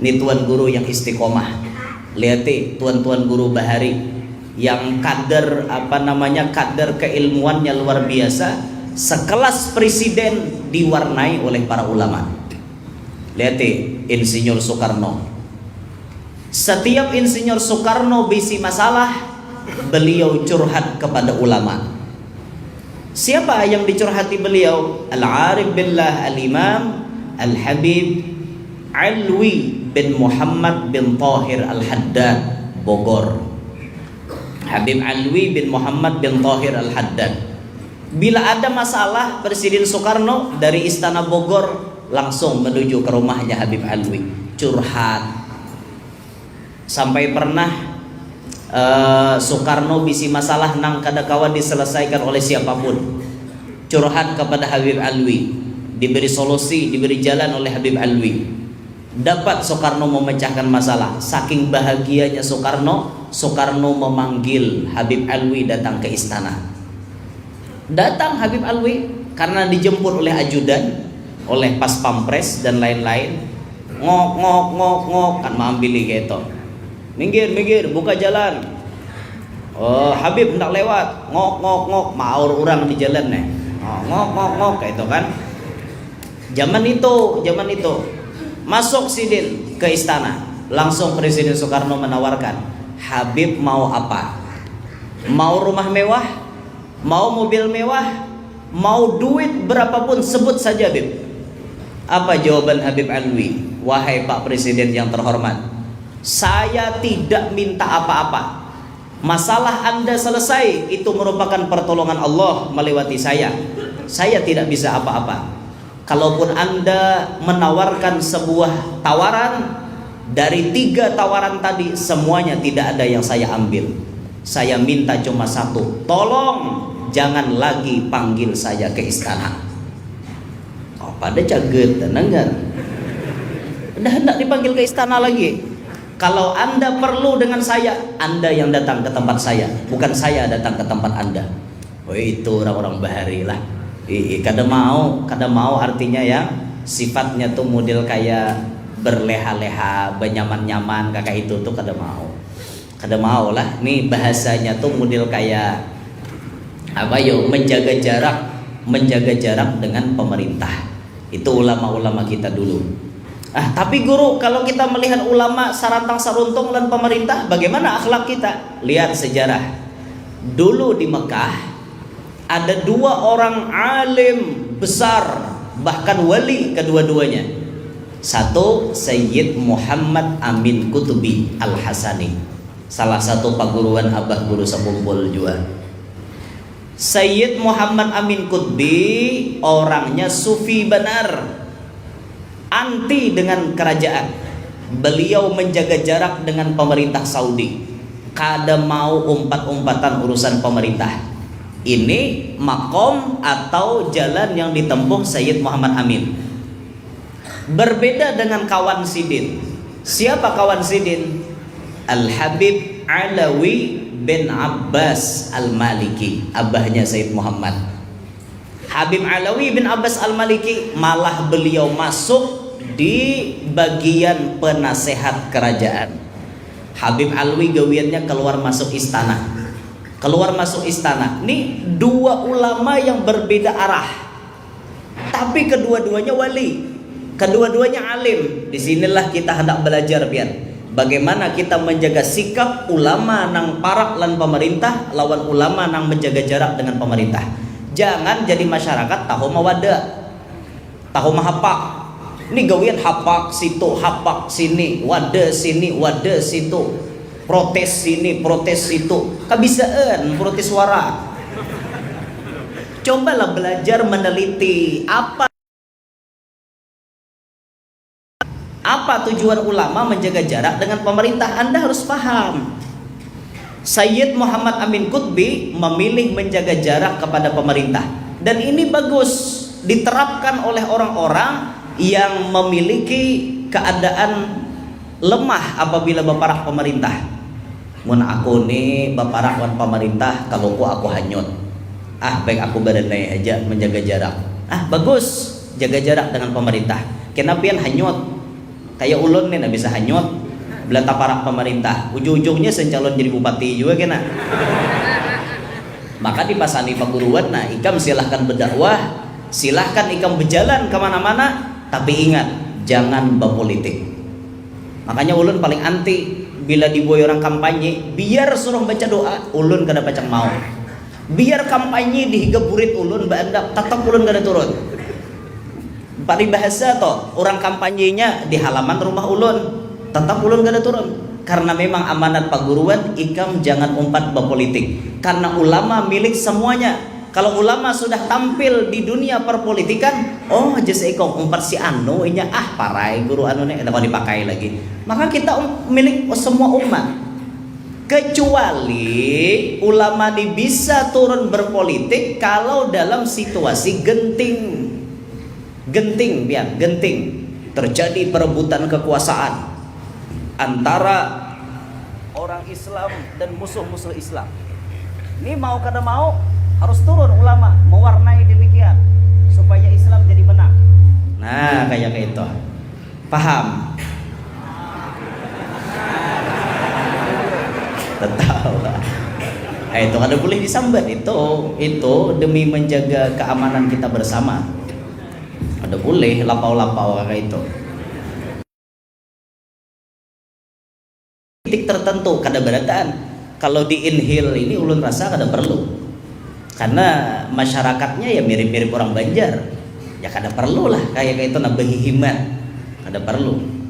Ini tuan guru yang istiqomah. Lihati tuan-tuan guru bahari yang kader, apa namanya, kader keilmuannya luar biasa, sekelas presiden diwarnai oleh para ulama. Lihati Insinyur Soekarno. Setiap Insinyur Soekarno bisi masalah, beliau curhat kepada ulama. Siapa yang dicurhati beliau? Al-Arif Billah Al-Imam Al-Habib Alwi bin Muhammad bin Tahir Al-Haddad, Bogor. Habib Alwi bin Muhammad bin Tahir Al-Haddad. Bila ada masalah, Presiden Soekarno dari Istana Bogor langsung menuju ke rumahnya Habib Alwi, curhat. Sampai pernah, eh, Soekarno bisi masalah nang kada kawa diselesaikan oleh siapapun. Curhat kepada Habib Alwi, diberi solusi, diberi jalan oleh Habib Alwi. Dapat Soekarno memecahkan masalah. Saking bahagianya Soekarno, Soekarno memanggil Habib Alwi datang ke istana. Datang Habib Alwi karena dijemput oleh ajudan, oleh pas pampres dan lain-lain. Ngok, ngok, ngok, ngok, kan maambili gitu. "Minggir, minggir, buka jalan." "Oh, Habib hendak lewat." Ngok, ngok, ngok, maur orang di jalan nih. Oh, ngok, ngok, ngok, kayak itu kan. Zaman itu, zaman itu. Masuk sidin ke istana. Langsung Presiden Soekarno menawarkan, "Habib mau apa? Mau rumah mewah? Mau mobil mewah? Mau duit berapapun, sebut saja, Habib." Apa jawaban Habib Alwi? "Wahai Pak Presiden yang terhormat, saya tidak minta apa-apa. Masalah Anda selesai, itu merupakan pertolongan Allah melewati saya. Saya tidak bisa apa-apa. Kalaupun Anda menawarkan sebuah tawaran, dari tiga tawaran tadi, semuanya tidak ada yang saya ambil. Saya minta cuma satu, tolong jangan lagi panggil saya ke istana." Oh, pada caget, tenang kan? Udah hendak dipanggil ke istana lagi. "Kalau Anda perlu dengan saya, Anda yang datang ke tempat saya, bukan saya datang ke tempat Anda." Oh, itu orang-orang bahari lah. Ii, kada mau, kada mau artinya yang sifatnya tuh model kayak berleha-leha, benyaman-nyaman, kakak itu tuh kada mau. Kada mau lah. Nih bahasanya tuh model kayak apa yo, menjaga jarak, menjaga jarak dengan pemerintah. Itu ulama-ulama kita dulu. Ah, tapi guru, kalau kita melihat ulama sarantang saruntung dan pemerintah, bagaimana akhlak kita? Lihat sejarah. Dulu di Mekah, ada dua orang alim besar, bahkan wali kedua-duanya. Satu, Sayyid Muhammad Amin Kutubi Al-Hasani, salah satu paguruan Abah Guru Sakumpul jua. Sayyid Muhammad Amin Kutbi orangnya sufi banar, anti dengan kerajaan. Beliau menjaga jarak dengan pemerintah Saudi, kada mau umpat-umpatan urusan pemerintah. Ini makom atau jalan yang ditempuh Sayyid Muhammad Amin. Berbeda dengan kawan sidin. Siapa kawan sidin? Al-Habib Alawi bin Abbas Al-Maliki, abahnya Sayyid Muhammad. Habib Alawi bin Abbas Al-Maliki, malah beliau masuk Di bagian penasehat kerajaan, Habib Alwi gawiannya keluar masuk istana. Keluar masuk istana. Ni dua ulama yang berbeda arah. Tapi kedua-duanya wali. Kedua-duanya alim. Di sinilah kita hendak belajar, pian. Bagaimana kita menjaga sikap ulama nang parak lan pemerintah lawan ulama nang menjaga jarak dengan pemerintah. Jangan jadi masyarakat tahu mawada. Tahu mahapak. Ini gawian hapak situ, hapak sini, wada sini, wada situ. Protes sini, protes situ. Kabisaan protes wara. Cobalah belajar meneliti apa apa tujuan ulama menjaga jarak dengan pemerintah. Anda harus paham. Sayyid Muhammad Amin Qutbi memilih menjaga jarak kepada pemerintah. Dan ini bagus diterapkan oleh orang-orang yang memiliki keadaan lemah apabila baparak pemerintah. Mun aku ni baparak wan pemerintah, kaluku aku hanyut. Ah, baik aku badanai haja menjaga jarak. Ah, bagus, jaga jarak dengan pemerintah. Kena pian hanyut. Kaya ulun ni nah bisa hanyut bila taparak pemerintah. Ujung-ujungnya sing calon jadi bupati jua kena. Maka dipasani paguruan, nah, ikam silahkan berdakwah, silahkan ikam berjalan kemana-mana, tapi ingat, jangan berpolitik. Makanya ulun paling anti bila dibuai orang kampanye, biar suruh baca doa, ulun kada pacang mau. Biar kampanye di higa burit ulun baandak, tetap ulun kada turun. Paribahasa toh, orang kampanyenya di halaman rumah ulun, tetap ulun kada turun. Karena memang amanat paguruan, ikam jangan umpat berpolitik. Karena ulama milik semuanya. Kalau ulama sudah tampil di dunia perpolitikan, oh, jas ikam umpat si anu inya, ah, parai guru anu nih, kada mau dipakai lagi. Maka kita um, milik semua umat. Kecuali ulama ni bisa turun berpolitik kalau dalam situasi genting. Genting, pian, genting. Terjadi perebutan kekuasaan antara orang Islam dan musuh-musuh Islam. Ini mau kada mau harus turun ulama mewarnai demikian supaya Islam jadi menang. Nah, kayak itu. Paham? Tetawa. Eh, itu kada boleh disambat itu. Itu demi menjaga keamanan kita bersama. Kada boleh lapau-lapau kayak itu. Titik tertentu kada berataan. Kalau di inhil ini ulun rasa kada perlu. Karena masyarakatnya ya mirip-mirip orang Banjar. Ya kada perlu lah kayak kayak itu nah berhihimat. Kada perlu.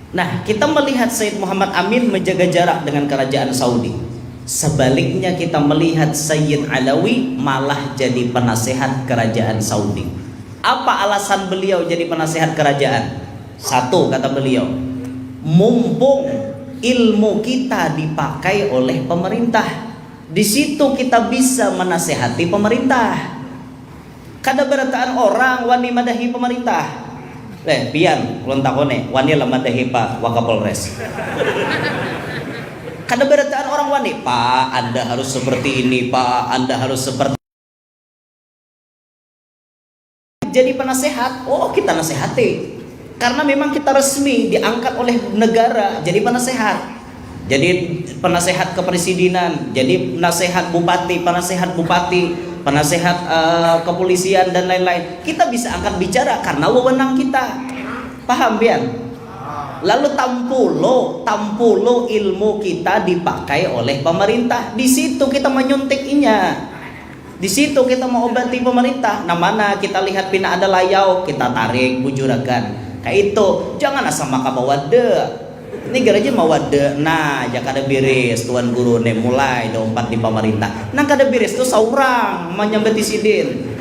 Nah, kita melihat Sayyid Muhammad Amin menjaga jarak dengan kerajaan Saudi. Sebaliknya kita melihat Sayyid Alawi malah jadi penasehat kerajaan Saudi. Apa alasan beliau jadi penasehat kerajaan? Satu kata beliau, mumpung ilmu kita dipakai oleh pemerintah, di situ kita bisa menasehati pemerintah. Kada berataan orang wani madahi pemerintah. Eh, pian, ulun takuni, wani lah madahi Pak Wakapolres. Kada berataan orang wani, Pak, Anda harus seperti ini, Pak, Anda harus seperti jadi penasehat. Oh, kita nasehati. Karena memang kita resmi diangkat oleh negara jadi penasehat. Jadi penasehat kepresidenan, jadi penasehat bupati, penasehat bupati, penasehat eh, kepolisian dan lain-lain. Kita bisa angkat bicara karena wewenang kita. Paham, pian? Lalu tampulo, tampulo ilmu kita dipakai oleh pemerintah. Di situ kita menyuntikinya. Di situ kita mau obati pemerintah. Nah, mana kita lihat pina ada layau, kita tarik bujurakan. Kayak itu, jangan asal maka mawada. Ini garaja mawada. Nah, ya kada biris tuan guru nih mulai ada umpat di pemerintah. Nang kada biris tuh saurang menyambati sidin.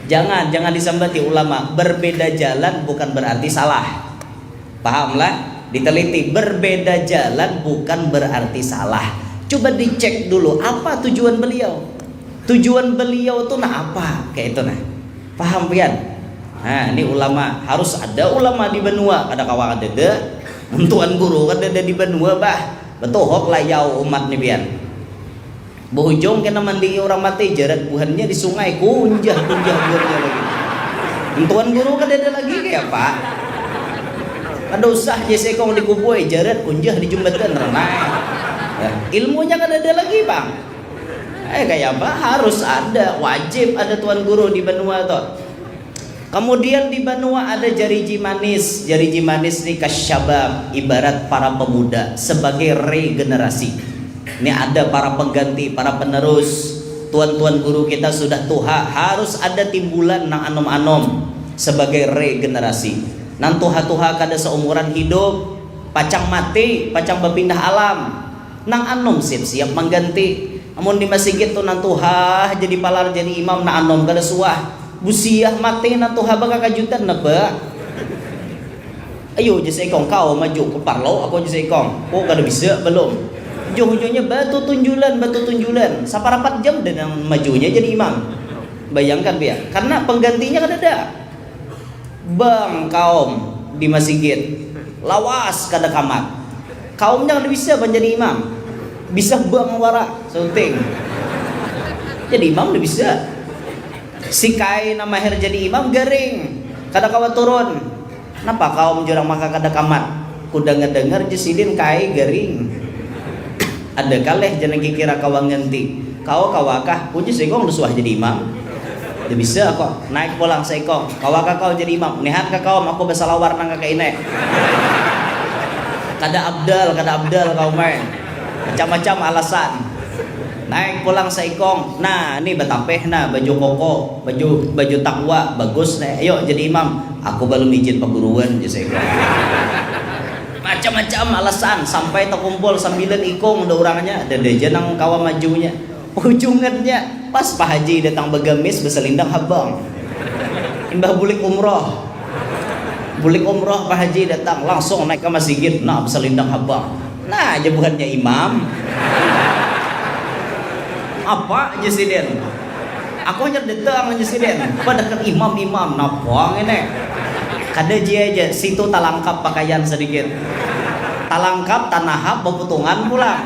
Jangan, jangan disambati ulama. Berbeda jalan bukan berarti salah. Paham lah? Diteliti, berbeda jalan bukan berarti salah. Coba dicek dulu apa tujuan beliau. Tujuan beliau tuh nah apa? Kayak itu nah. Paham pian? Nah, ini ulama, harus ada ulama di banua, kada kawa kadada. Mun tuan guru kadada di banua bah. Betuhok lah yau umat nih pian. Bahujung kena mandii urang mati, jarat buhannya di sungai, kunjah-kunjah buhannya lagi. Tuan guru kadada lagi kaya apa? Kada usah ja seikong di kubui, jarat kunjah di jumbatan ranai. Ya, ilmunya kadada lagi, Bang. Eh, kaya apa? Harus ada, wajib ada tuan guru di banua tu. Kemudian di banua ada jariji manis. Jariji manis ni kasyabab, ibarat para pemuda sebagai regenerasi. Ini ada para pengganti, para penerus. Tuan-tuan guru kita sudah tuha, harus ada timbulan nang anom-anom sebagai regenerasi. Nang tuha-tuha kada seumuran hidup, pacang mati, pacang bapindah alam. Nang anom siap-siap mangganti. Amun di masigit tu nang tuha jadi palar jadi imam, nang anom kada suah. Busiah mati nang tuha bakakajutan napa? Ayo ja seikong kawa maju ke parlo, aku ja seikong. Oh, kada bisa, belum. Ujung-ujungnya batu tunjulan, batu tunjulan. Saparapat jam dan yang majunya jadi imam. Bayangkan pia, karena penggantinya kada ada. Bang kaum di masigit lawas kada kamat. Kaumnya kada bisa menjadi imam. Bisa bang wara sauting. Jadi imam kada bisa. Si kai nang mahir jadi imam garing. Kada kawa turun. Napa kaum jurang maka kada kamat? Ku dangar-dangar ja sidin kai garing. Ada kaleh ja nang kikira kawa nganti. Kawa kawakah? Ujar seikong da suah jadi imam. Da bisa ko. Naik pulang seikong. Kawakah kau jadi imam? Nihan ka kaum aku basalawar nang kaka ini. Kada abdal, kada abdal kaum ai. Macam-macam alasan. Naik pulang seikong. Nah, ni batapih nah baju koko, baju baju takwa bagus nih. Ayo jadi imam. Aku balum izin paguruan ja seikong. Macam-macam alasan sampai takumpul sambilan ikung da urangnya, dada ja nang kawa majunya. Ujungannya pas Pak Haji datang bagamis basalindang habang. Imbah bulik umroh. Bulik umroh Pak Haji datang langsung naik ka masigit, nah basalindang habang. Nah, ja buhannya imam. Apa ja sidin? Aku hanyar datang ja sidin. Padahal imam-imam, napa ngini? Kada jia ja, situ talangkap pakaian sadikit. Talangkap, tanahap, baputungan pulang.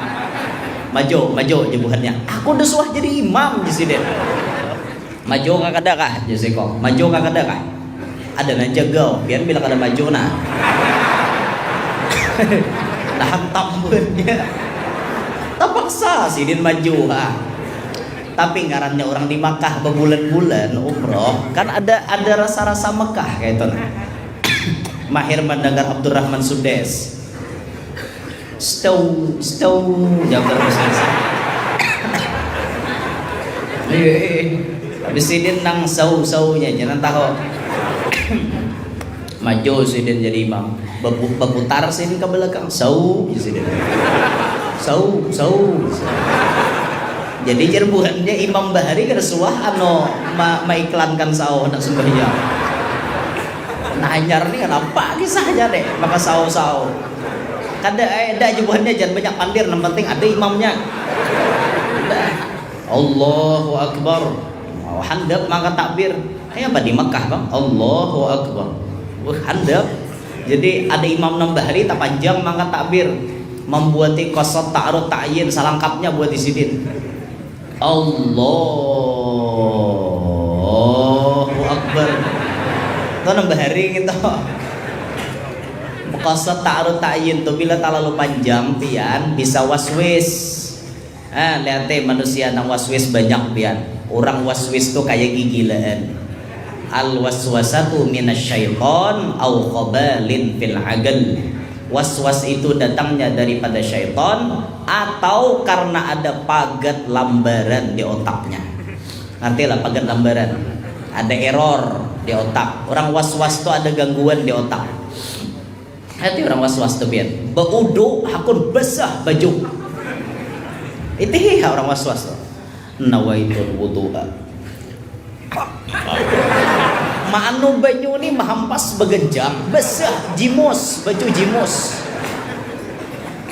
Maju, maju ja buhannya. Aku da suah jadi imam ja sidin. Maju kah kada kah? Jar seikong. Maju kah kada kah? Ada nang jagau, pian bila kada maju nah. Nah, hantam buhannya. Tapaksa sidin maju ha. Tapi ngarannya urang di Makkah babulan-bulan umroh, kan ada ada rasa-rasa Makkah kaitu nah. Mahir mandangar Abdurrahman Sudes. Stau, stau, jabar bahasa Inggris. Iya, iya. Habis sidin nang sau-saunya, jangan tahu. Maju sidin jadi imam. Bapu- Baputar sidin ke belakang. Sau, ya sidin. Sau, sau. Jadi jar buhannya imam bahari kada suah anu ma- maiklankan sau nak sembahyang. Nah, hanyar ni kenapa kisahnya deh, maka sau-sau. Kada, eh, ada aja buhannya, jangan banyak pandir, nang penting ada imamnya. Dah. Allahu Akbar. Oh, handap maka takbir. Kayak apa di Mekah, Bang? Allahu Akbar. Wah, handap. Jadi ada imam nang bahari tapanjang maka takbir. Membuati kosot ta'arud ta'yin salangkapnya buat di sidin. Allahu Akbar. Itu nang bahari gitu. Mukasat ta'arud ta'yin tu bila talalu panjang pian bisa waswis. Ah, lihat deh manusia nang waswis banyak pian. Orang waswis tu kayak gigilaan. Al waswasatu minasyaiton au khobalin fil agal. Was-was itu datangnya daripada syaitan atau karena ada pagat lambaran di otaknya. Ngerti lah pagat lambaran? Ada error di otak. Orang was-was tuh ada gangguan di otak. Hati orang was-was tuh pian. Baudu hakun basah baju. Itu orang was-was tuh. Nawaitul wudu'a. Maanu banyu ni mahampas baganjang, basah jimus, baju jimus.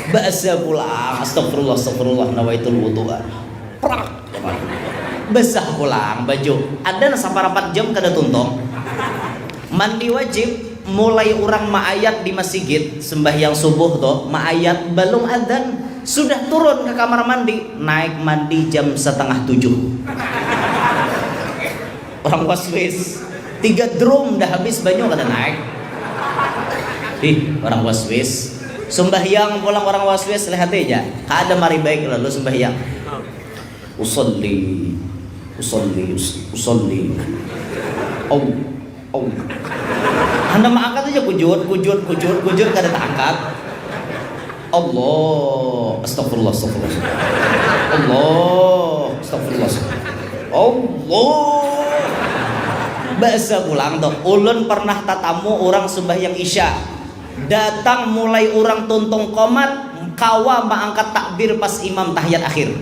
Basah pulang, astagfirullah, astagfirullah, nawaitul wudu'a. Prak. Basah pulang baju. Ada nah saparapat jam kada tuntung. Mandi wajib. Mulai urang maayat di masigit sembahyang subuh tuh, maayat balum adzan sudah turun ke kamar mandi, naik mandi jam setengah tujuh. Orang waswis. Tiga drum dah habis banyu kada naik. Ih, orang waswis. Sumbahyang pulang orang waswis, lihat aja. Kada mari baik lalu sumbahyang. Usolli, usolli, us- usolli. Au, au. Anda maangkat aja kujut, kujut, kujut, kujut kada taangkat. Allah, astagfirullah, astagfirullah. Allah, astagfirullah. Allah. Bahasa pulang tuh, ulun pernah tatamu orang sembahyang isya. Datang mulai orang tuntung komat, kawa maangkat takbir pas imam tahiyat akhir.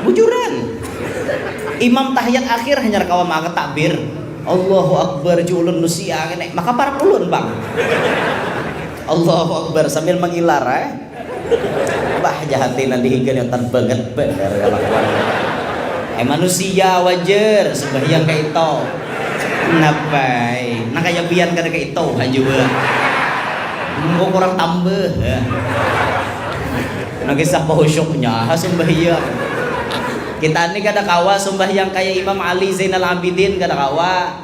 Bujuran. Imam tahiyat akhir hanyar kawa maangkat takbir. Allahu Akbar, ju ulun nusia kene. Maka parak ulun, Bang. Allahu Akbar sambil mengilar, eh. Bah, jahatin nanti higa yang terbanget bener kelakuan. Eh, manusia wajar sembahyang kayak itu. Kenapa? Nah, kayak pian kada kayak itu aja, Bang. Engkau kurang tambah, ya. Nah, kisah pahusyuknya, ha, sembahyang. Kita ni kada kawa sembahyang kayak Imam Ali Zainal Abidin, kada kawa.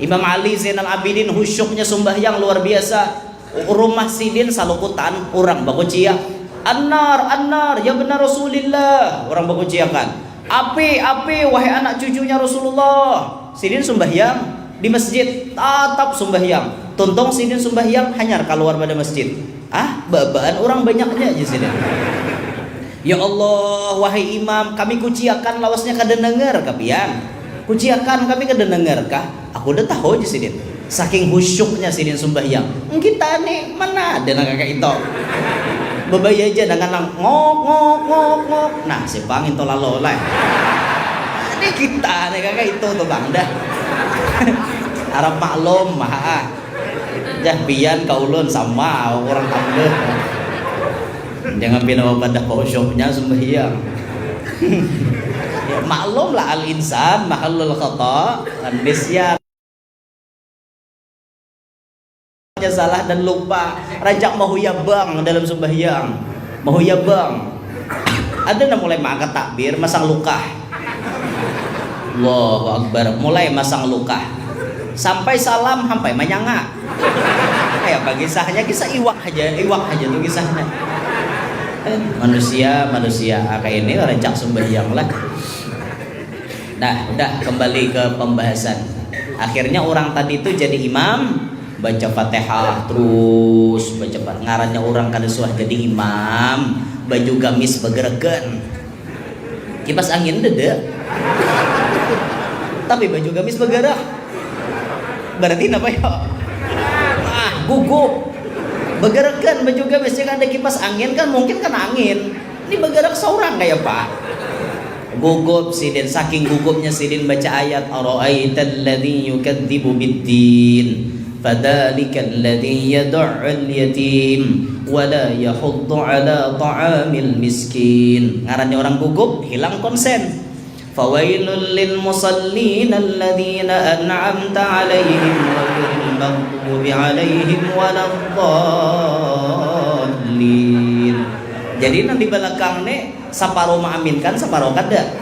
Imam Ali Zainal Abidin husyuknya sembahyang luar biasa. Rumah sidin salukutan, orang bakuciak, "Annar, annar, ya benar Rasulillah," orang bakuciakan. "Api, api, wahai anak cucunya Rasulullah." Sidin sumbahyang di masjid, tatap sumbahyang. Tuntung sidin sumbahyang hanyar keluar pada masjid. Ah, babaan orang banyaknya aja sidin. Ya Allah, wahai imam, kami kuciakan lawasnya kada dengar kapian. Kuciakan kami kada dengar kah? Aku udah tahu aja sidin. Saking husyuknya sidin sumbahyang. Kita nih mana ada nang kakak itu. Bebaya aja dengan nang ngok ngok ngok ngok. Nah, si bang itu lalu lah. Ini kita nih kakak itu tuh bang dah. Harap maklum, ha. Jah pian ka ulun sama orang tambah. Jangan pina bapadah ka usyuknya sembahyang. Ya, maklum lah al insan mahallul khata wan nisyan. Salah dan lupa, rancak mahuyabang dalam sembahyang. Mahuyabang. Ada nang mulai maangkat takbir masang lukah. Allahu Akbar, mulai masang lukah sampai salam sampai manyanga. Kayak apa kisahnya? Kisah iwak aja, iwak aja tuh kisahnya. Eh, manusia, manusia kayak ini rancak sembahyang lah. Nah, udah kembali ke pembahasan. Akhirnya orang tadi itu jadi imam, baca Fatihah terus, baca ngarannya orang kada suah jadi imam, baju gamis begeregan. Kipas angin dede. Tapi baju gamis bergerak. Berarti napa ya? Ah, gugup. Bergerakkan baju gamis, jika ada kipas angin kan mungkin kena angin. Ini bergerak seorang kayak apa? Gugup sidin, saking gugupnya sidin baca ayat araaital ladzi yukadzibu biddin. Fadzalikal ladzi yad'ul yatim wa la yahuddu ala ta'amil miskin. Ngarannya orang gugup, hilang konsen. Fawailul lil musallin alladzina an'amta alaihim ghairil maghdubi alaihim waladdallin. Jadi nang di belakang nih separuh mengaminkan, separuh kada.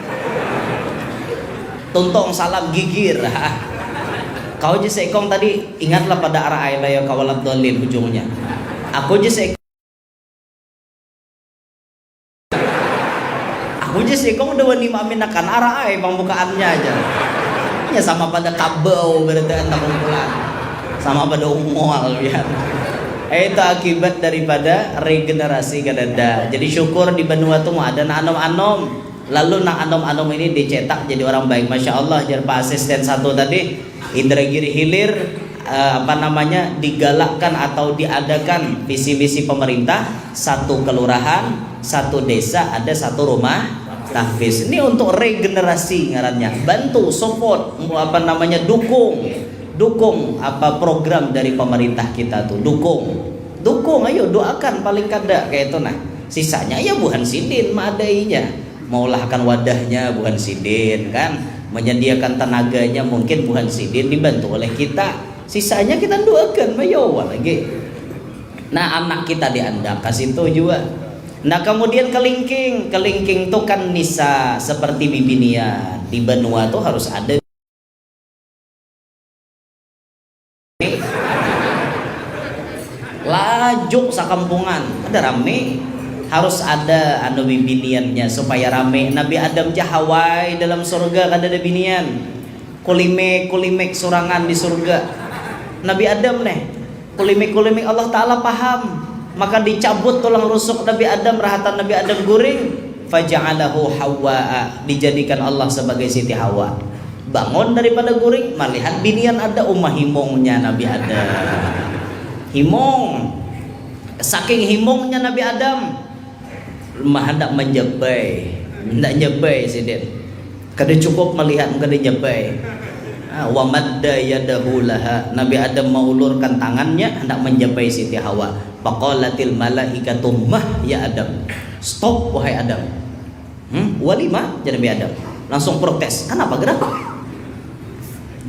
Tuntung salam gigir. Kau aja seikong tadi ingatlah pada arah air lah ya kawalat dolin ujungnya. Aku aja seikong Aku aja seikong udah wani maaminakan arah ai pambukaannya aja. Ya sama pada kabau berarti anak kumpulan. Sama pada ungol ya. Eh, itu akibat daripada regenerasi kadada. Jadi syukur di banua tuh ada anom-anom. Lalu nang anom-anom ini dicetak jadi orang baik. Masya Allah, jar Pak Asisten satu tadi, Indragiri Hilir, eh, apa namanya, digalakkan atau diadakan visi misi pemerintah, satu kelurahan, satu desa, ada satu rumah tahfiz. Ini untuk regenerasi ngarannya. Bantu, support, apa namanya, dukung. Dukung apa program dari pemerintah kita tuh. Dukung. Dukung, ayo doakan paling kada kayak itu nah. Sisanya ya buhan sidin maadainya. Maulah akan wadahnya buhan sidin kan, menyediakan tenaganya mungkin buhan sidin dibantu oleh kita, sisanya kita doakan mayawa lagi. Nah anak kita diandak ke situ juga. Nah kemudian kelingking, kelingking tuh kan nisa seperti bibinian di banua tuh harus ada. Tajuk sakampungan, kada rame. Harus ada anu bibiniannya supaya rame. Nabi Adam ja hawai dalam surga, kada ada binian. Kulimik-kulimik surangan di surga. Nabi Adam neh, kulimik-kulimik Allah Ta'ala paham. Maka dicabut tulang rusuk Nabi Adam, rahatan Nabi Adam guring. Faja'alahu Hawwa'a, dijadikan Allah sebagai Siti Hawa. Bangun daripada guring, malihat binian ada, uma himungnya Nabi Adam. Himung. Saking himungnya Nabi Adam, mah handak manjabai, handak njabai sidin. Kada cukup malihat, kada njabai. Ah, wa madda yadahu laha. Nabi Adam maulurkan tangannya handak manjabai Siti Hawa. Faqalatil malaikatu mah ya Adam. Stop, wahai Adam. Hmm, walima, jar Nabi Adam. Langsung protes. Kanapa gerang?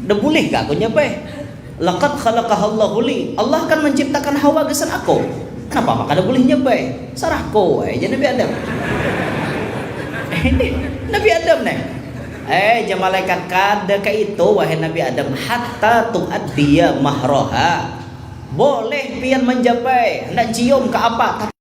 Dah bulih kah aku nyabai? Laqad khalaqahallahu li. Allah kan menciptakan Hawa gasan aku. Kenapa maka dah bulih nyabai? Sarahku, eh, jar Nabi Adam. Ini Nabi Adam nih. Eh, jar malaikat, kada kaitu, wahai Nabi Adam, hatta tuaddiya mahroha. Boleh pian menjabai, hendak cium ke apa?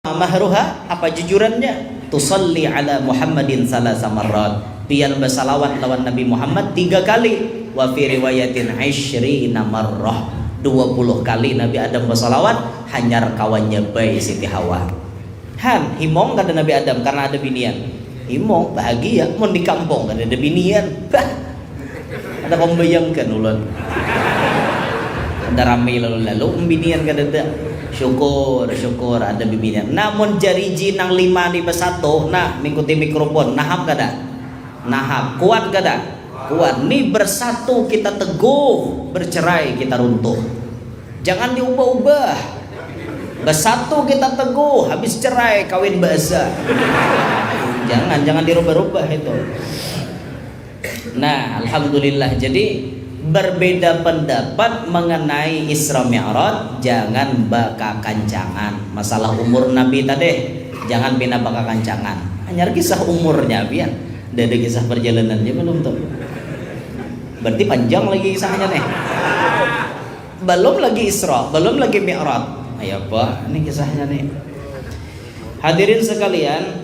Mahruha, apa jujurannya? Tusalli ala Muhammadin salasa marrat. Pian basalawat lawan Nabi Muhammad tiga kali. Wa fi riwayatin isyrina marrah. Dua puluh kali Nabi Adam basalawat, hanyar kawan nyabai Siti Hawa. Han, himung kada Nabi Adam karena ada binian. Himung, bahagia, mun di kampung kada ada binian. Bah, ada pembayangkan ulun. Ada rame lalu-lalu, binian kada ada. Syukur, syukur ada bibinian. Namun jariji nang lima ni bersatu, nah, mengikuti mikrofon, nahap kada? Nahap, kuat kada? Kuat. Ni bersatu kita teguh, bercerai kita runtuh. Jangan diubah-ubah. Bersatu kita teguh, habis cerai kawin bahasa. Jangan, jangan dirubah-rubah itu. Nah, alhamdulillah. Jadi berbeda pendapat mengenai Isra Mi'raj, jangan bakakancangan. Masalah umur Nabi tadi, jangan pina bakakancangan. Hanya kisah umurnya pian. Ada kisah perjalanannya belum tuh. Berarti panjang lagi kisahnya nih. Belum lagi Isra, belum lagi Mi'raj. Ayo apa? Ini kisahnya nih. Hadirin sekalian,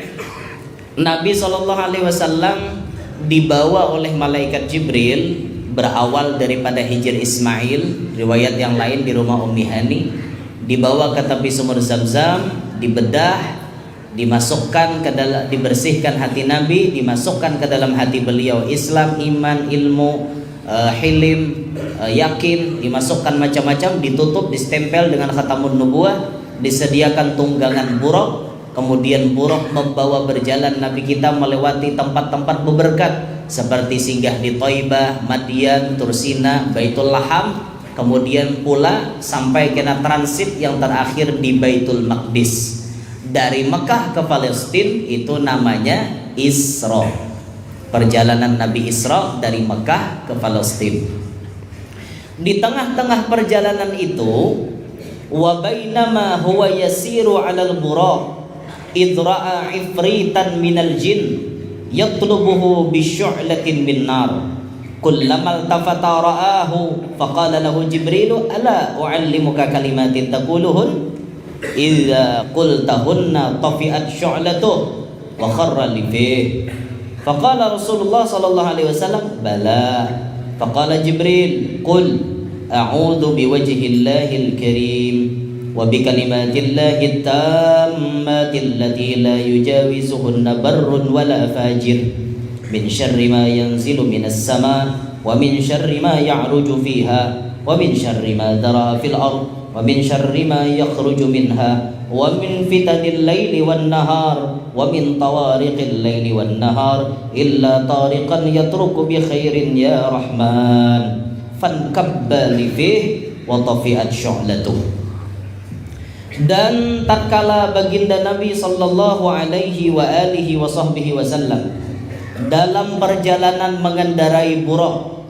Nabi Shallallahu Alaihi Wasallam dibawa oleh malaikat Jibril berawal daripada hijir Ismail, riwayat yang lain di rumah Ummi Hani, dibawa ke tepi sumur Zam-Zam, dibedah, dimasukkan ke dalam, dibersihkan hati Nabi, dimasukkan ke dalam hati beliau Islam, iman, ilmu, eh, hilim, eh, yakin, dimasukkan macam-macam, ditutup, distempel dengan khatamun nubuah, disediakan tunggangan buraq, kemudian buraq membawa berjalan Nabi kita melewati tempat-tempat beberkat seperti singgah di Taibah, Madian, Tursina, Baitul Laham, kemudian pula sampai kena transit yang terakhir di Baitul Maqdis. Dari Mekah ke Palestin itu namanya Isra. Perjalanan Nabi Isra dari Mekah ke Palestin. Di tengah-tengah perjalanan itu, wa bainama huwa yasiru alal buraq, idh ra'a ifritan minal jin yatlubuhu bisyu'latin min nar. Kullamal tafata ra'ahu, faqala lahu Jibrilu, "Ala u'allimuka kalimatin taquluhun? Idza qultahunna tafi'at syu'latuh." Wa kharra li fih. Faqala Rasulullah sallallahu alaihi wasallam, "Bala." Faqala Jibril, "Qul a'udzu biwajhillahil karim wa bikalimatillahit tammati allati la yujawizuhunna barrun wala fajir, min syarri ma yanzilu minas sama wa min syarri ma ya'ruju fiha wa min syarri ma dara'a fil ard wa min syarri ma yakhruju minha wa min fitanil laili wan nahar wa min tawariqil laili wan nahar illa tariqan yatruku bi khairin ya Rahman." Fankabba li fih wa tafi'at syu'latuh. Dan tatkala baginda Nabi sallallahu alaihi wa alihi wa sahbihi wasallam dalam perjalanan mengendarai buraq,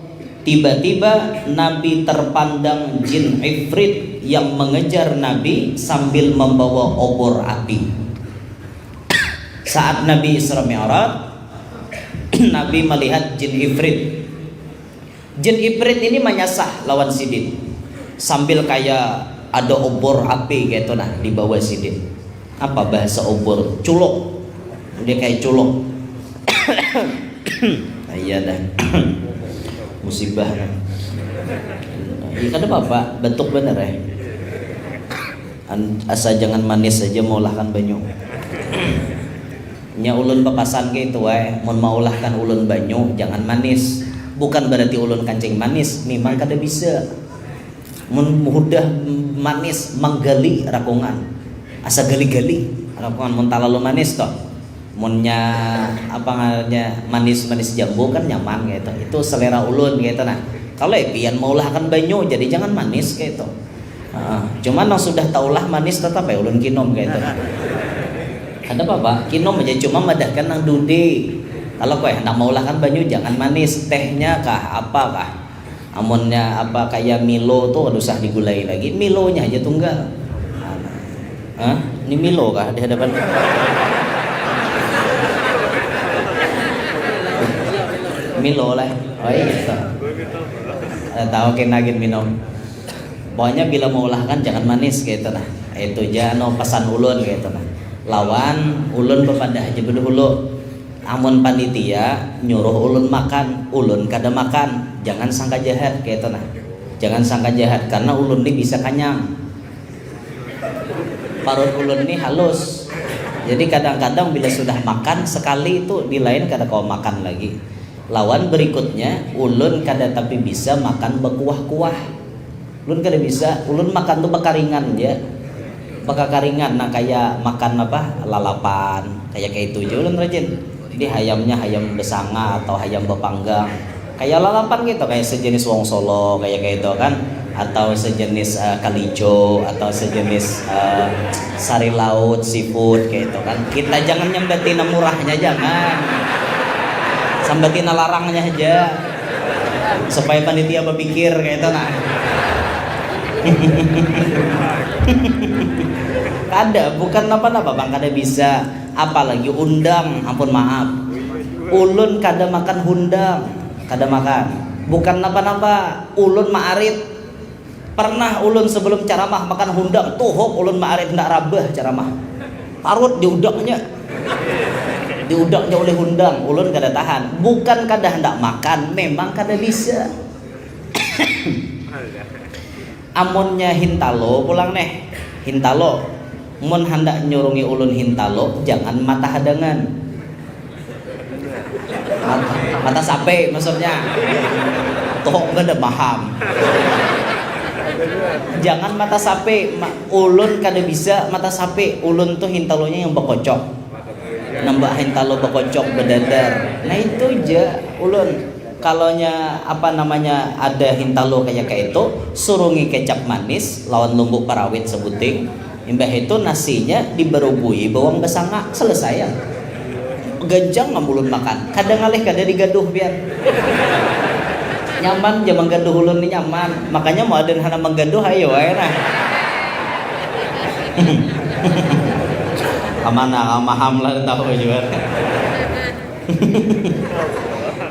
tiba-tiba Nabi terpandang jin ifrit yang mengejar Nabi sambil membawa obor api. Saat Nabi Isra Mi'raj, Nabi melihat jin ifrit. Jin ifrit ini manyasah lawan sidin. Sambil kaya ada obor api kaitu nah di bawah sidin. Apa bahasa obor? Culuk. Dia kaya culuk. Iya dah. Musibah nah. Iya kada apa-apa, batuk banar eh. An- Asa jangan manis saja maulahkan banyu. Nya ulun bapasan kaitu ai, mun maulahkan ulun banyu jangan manis. Bukan berarti ulun kancing manis, memang kada bisa. Mun hudah manis manggali rakungan, asa gali-gali rakungan mun talalu manis toh. Munnya apa ngarannya manis-manis jambu kan nyaman kaitu. Itu selera ulun kaitu nah. Kalau pian maulahkan banyu jadi jangan manis kaitu. Heeh. Cuman nang sudah taulah manis tetap ai ulun kinum kaitu. Kada apa-apa, kinum aja cuma madahkan nang dude. Kalau kue handak maulahkan banyu jangan manis, tehnya kah apa kah. Amunnya apa kaya Milo tu kada usah digulai lagi, Milonya aja tunggal. Hah? Ini Milo kah di hadapan? Milo lah. Oh iya. Kada tahu kena gin minum. Pokoknya bila maulahkan jangan manis kaitu nah. Itu ja anu pesan ulun kaitu nah. Lawan ulun bapadah aja bedahulu. Amun panitia nyuruh ulun makan, ulun kada makan. Jangan sangka jahat kaitu nah. Jangan sangka jahat karena ulun ni bisa kanyang. Parut ulun ni halus. Jadi kadang-kadang bila sudah makan sekali itu di lain kada kawa makan lagi. Lawan berikutnya ulun kada tapi bisa makan bakuah-kuah. Ulun kada bisa, ulun makan tu bakaringan ja. Bakakaringan nah kaya makan apa lalapan, kaya kaitu ja ulun rajin. Jadi hayamnya hayam besanga atau hayam bepanggang. Kaya lalapan gitu, kaya sejenis wong solo kaya kaitu kan, atau sejenis eh, kalijo atau sejenis eh, sari laut, seafood kaitu kan. Kita jangan nyambati na murahnya, jangan. Sambati na larangnya haja. Supaya panitia bapikir kaitu nah. Kada, bukan napa-napa pang kada bisa. Apalagi undang, ampun maaf. Ulun kada makan hundang, kada makan. Bukan napa-napa, ulun maarit. Pernah ulun sebelum ceramah makan hundang, tuhuk ulun maarit handak rabah ceramah. Parut diudaknya. Diudaknya oleh hundang, ulun kada tahan. Bukan kada handak makan, memang kada bisa. Amunnya hintalo pulang neh, hintalo, mun handak nyurungi ulun hintalo, jangan mata hadangan. Mata, mata sape maksudnya. Toh kada paham. Jangan mata sape, ma- ulun kada bisa mata sape. Ulun tuh hintalonya yang bakocok. Nambah hintalo bakocok badadar. Nah itu ja ulun. Kalonya apa namanya ada hintalo kaya kaitu, surungi kecap manis lawan lumbuk parawit sabuting. Imbah itu nasinya dibarubui bawang basanga, selesai ya. Gancang am ulun makan, kada ngalih kada digaduh pian. Nyaman ja manggaduh ulun ni nyaman, makanya mau ada hana manggaduh ayo wae nah. Kamana kamaham lah tahu jua.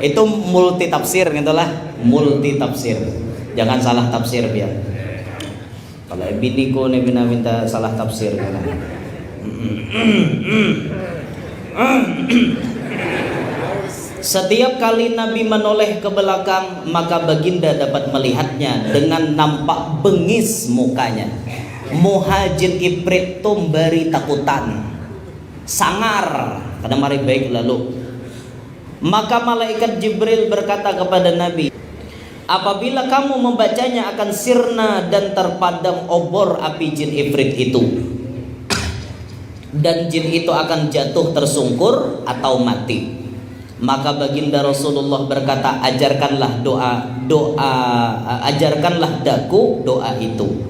Itu multi tafsir gitulah, multi tafsir. Jangan salah tafsir pian. Kalau biniku ni pina minta salah tafsir kan. Setiap kali Nabi menoleh ke belakang, maka Baginda dapat melihatnya dengan nampak bengis mukanya. Muha jin iprit tu mbari takutan. Sangar, kada mari baik lalu. Maka malaikat Jibril berkata kepada Nabi, apabila kamu membacanya akan sirna dan terpadam obor api jin ifrit itu. Dan jin itu akan jatuh tersungkur atau mati. Maka baginda Rasulullah berkata, ajarkanlah doa, doa, ajarkanlah daku doa itu.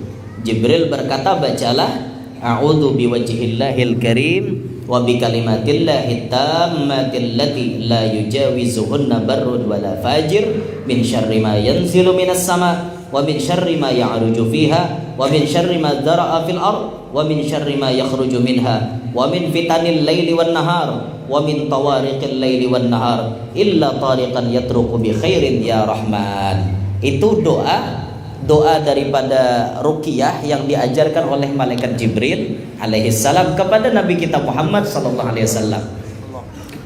Jibril berkata, bacalah, a'udzu biwajhillahil karim wa bikalimatillahit tammatil lati la yujawizuhunna barrun wala fajir min syarri ma yanzilu minas sama wa min syarri ma ya'ruju fiha wa min syarri ma dzara'a fil ard wa min syarri ma yakhruju minha wa min fitanil laili wan nahar wa min tawariqil laili wan nahar illa tariqan yatruqu bi khairin ya Rahman. Itu doa Doa daripada ruqyah yang diajarkan oleh malaikat Jibril alaihissalam kepada Nabi kita Muhammad sallallahu alaihi wasallam.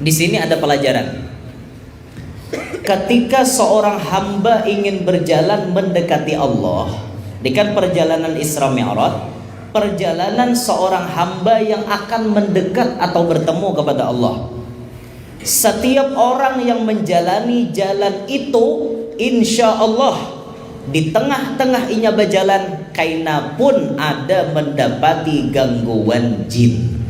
Di sini ada pelajaran. Ketika seorang hamba ingin berjalan mendekati Allah, ini kan perjalanan Isra Mi'raj, perjalanan seorang hamba yang akan mendekat atau bertemu kepada Allah. Setiap orang yang menjalani jalan itu, insya Allah, di tengah-tengah inya berjalan, kaina pun ada mendapati gangguan jin.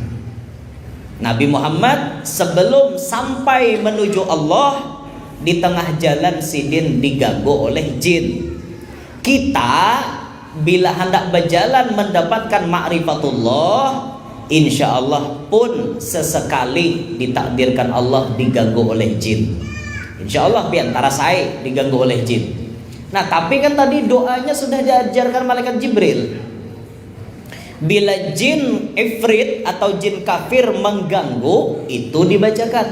Nabi Muhammad sebelum sampai menuju Allah, di tengah jalan sidin diganggu oleh jin. Kita bila hendak berjalan mendapatkan ma'rifatullah, insya Allah pun sesekali ditakdirkan Allah diganggu oleh jin. Insya Allah pian tarasai diganggu oleh jin. Nah, tapi kan tadi doanya sudah diajarkan malaikat Jibril. Bila jin ifrit atau jin kafir mengganggu, itu dibacakan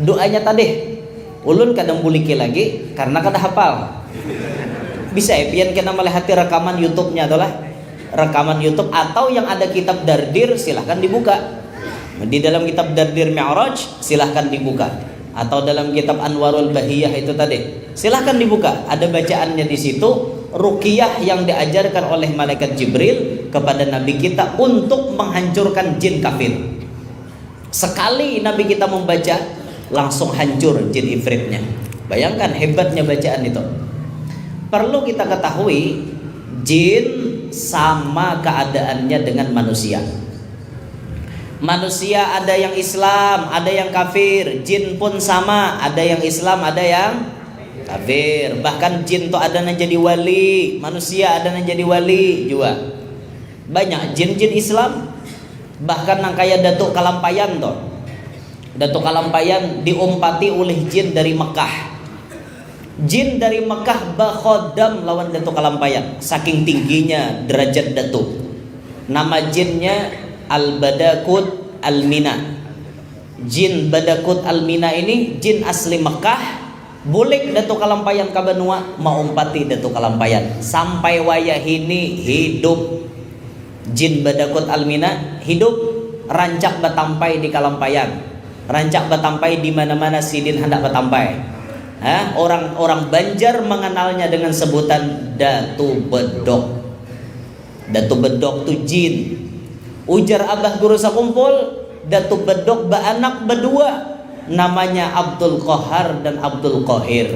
doanya tadi. Ulun kada buliki lagi karena kada hafal. Bisa ya pian kena melihati rekaman YouTube-nya tu lah. Rekaman YouTube atau yang ada kitab Dardir, silahkan dibuka. Di dalam kitab Dardir Mi'raj, silahkan dibuka. Atau dalam kitab Anwarul Bahiyah itu tadi, silahkan dibuka. Ada bacaannya di situ, ruqyah yang diajarkan oleh malaikat Jibril kepada Nabi kita untuk menghancurkan jin kafir. Sekali Nabi kita membaca, langsung hancur jin ifritnya. Bayangkan hebatnya bacaan itu. Perlu kita ketahui, jin sama keadaannya dengan manusia. Manusia ada yang Islam, ada yang kafir. Jin pun sama, ada yang Islam, ada yang kafir. Bahkan jin tu ada nang jadi wali, manusia ada nang jadi wali jua. Banyak jin-jin Islam. Bahkan nang kaya Datuk Kalampayan tu. Datuk Kalampayan diumpati ulih jin dari Mekah. Jin dari Mekah bakhodam lawan Datuk Kalampayan, saking tingginya derajat Datuk. Nama jinnya Al-Badakut Al-Mina. Jin Badakut Al-Mina ini jin asli Mekah, bulik Datuk Kalampayan ka banua, maumpati Datuk Kalampayan. Sampai wayahini hidup. Jin Badakut Al-Mina hidup, rancak batampai di Kalampayan, rancak batampai di mana-mana sidin handak batampai. Hah? Orang, orang Banjar mengenalnya dengan sebutan Datu Bedok. Datu Bedok tu jin. Ujar Abah Guru Sakumpul, Datu Bedok baanak badua, namanya Abdul Qahar dan Abdul Qahir.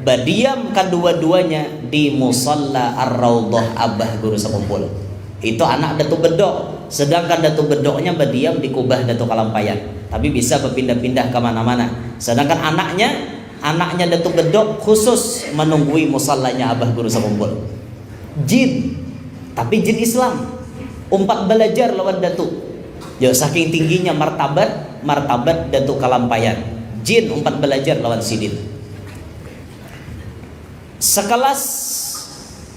Badiam kadua-duanya di Musalla Ar-Raudhah Abah Guru Sakumpul. Itu anak Datu Bedok. Sedangkan Datu Bedoknya badiam di kubah Datu Kalampayan. Tapi bisa bapindah-pindah ka mana-mana. Sedangkan anaknya, anaknya Datu Bedok khusus menunggui musallanya Abah Guru Sakumpul. Jin, tapi jin Islam. Umpat balajar lawan Datu. Ya, saking tingginya martabat, martabat Datu Kalampayan. Jin umpat balajar lawan sidin. Sekelas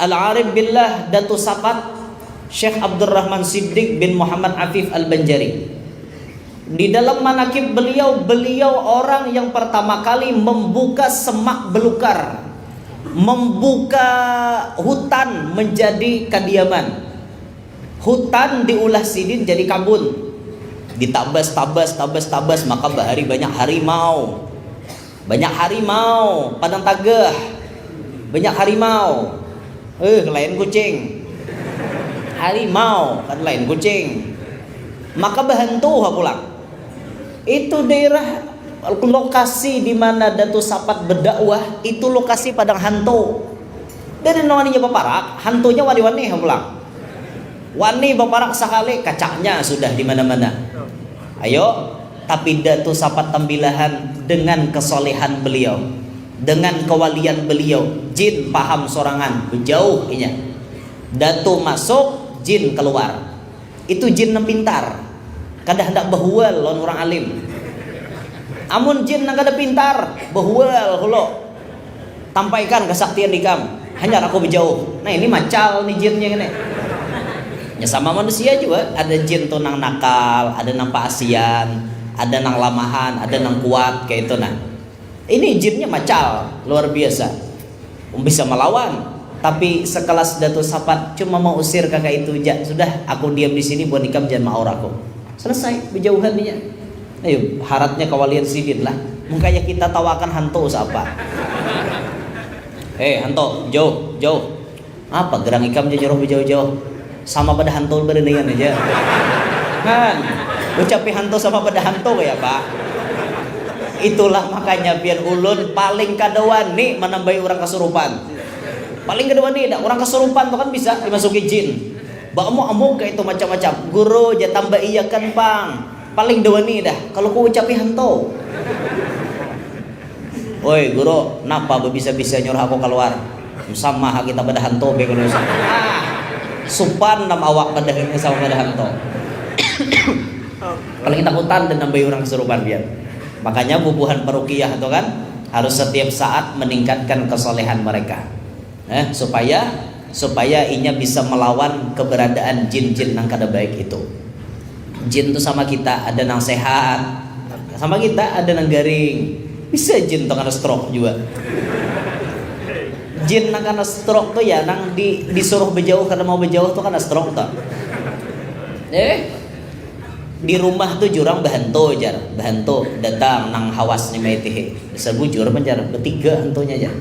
Al-Arif Billah Datu Sapat, Syekh Abdurrahman Siddiq bin Muhammad Afif Al-Banjari. Di dalam manakib beliau, beliau orang yang pertama kali membuka semak belukar, membuka hutan menjadi kadiaman. Hutan diulah sidin jadi kabun. Ditabas, tabas, tabas, tabas, maka bahari banyak harimau. Banyak harimau, Padang Tagah. Banyak harimau. Eh, lain kucing. Harimau, kan lain kucing. Maka bahantu ha pulang. Itu daerah lokasi di mana Datu Sapat berdakwah, itu lokasi padang hantu. Dari nang waninya baparak, hantunya wani-wani ha pulang. Wani baparak sakali, kacaknya sudah di mana-mana. Ayo, tapi Datu Sapat Tambilahan dengan kesolehan beliau, dengan kewalian beliau, jin paham sorangan, bejauh inya. Datu masuk, jin keluar. Itu jin nang pintar, kada handak bahual lawan urang alim. Amun jin nang kada pintar, bahual hulo. Tampaikan kasaktian ikam, hanyar aku bejauh. Nah, ini macal nih jinnya ini. Ya, sama manusia juga, ada jin tu nang nakal, ada nang paasian, ada nang lamahan, ada nang kuat, kayak itu nah. Ini jinnya macal, luar biasa. Bisa melawan. Tapi sekelas Datu Sapat cuma mau usir kakak itu ja. Sudah, aku diam di sini, buat ikam jangan maur aku. Selesai, berjauhan dia. Ayo, haratnya kawalian sidin lah. Mungkaya kita tawakan hantu siapa? Eh, hantu, jauh, jauh. Apa gerang ikam je nyuruh berjauh-jauh? Sama pada hantu beranian aja. Kan? Ucapi hantu sama pada hantu ya, Pak. Itulah makanya pian ulun paling kada wani menambahi orang kesurupan. Paling kada wani dah, orang kesurupan tu kan bisa dimasuki jin. Baamuk-amuk kayak itu macam-macam. Guru ja tambah iyakan pang. Paling dawani dah kalau ku ucapi hantu. Oi guru, napa babisa-bisa nyuruh aku keluar? Sama ha kita pada hantu be kalau usah. Ah, supan nam awak pada ini sama pada hantu. Paling takutan dan nambahi orang kesurupan pian. Makanya bubuhan parukiah tu kan harus setiap saat meningkatkan kesolehan mereka. Eh, supaya supaya inya bisa melawan keberadaan jin-jin nang kada baik itu. Jin tu sama kita, ada nang sehat, sama kita ada nang garing. Bisa jin tu kana stroke juga. Jin nang kana stroke tu ya nang di, disuruh bejauh kada mau bejauh tu kana stroke tu. Eh, di rumah tu jurang bahantu jar, bahantu datang nang hawas ni maitihi. Bisa bujur menjar, bertiga hantunya jar.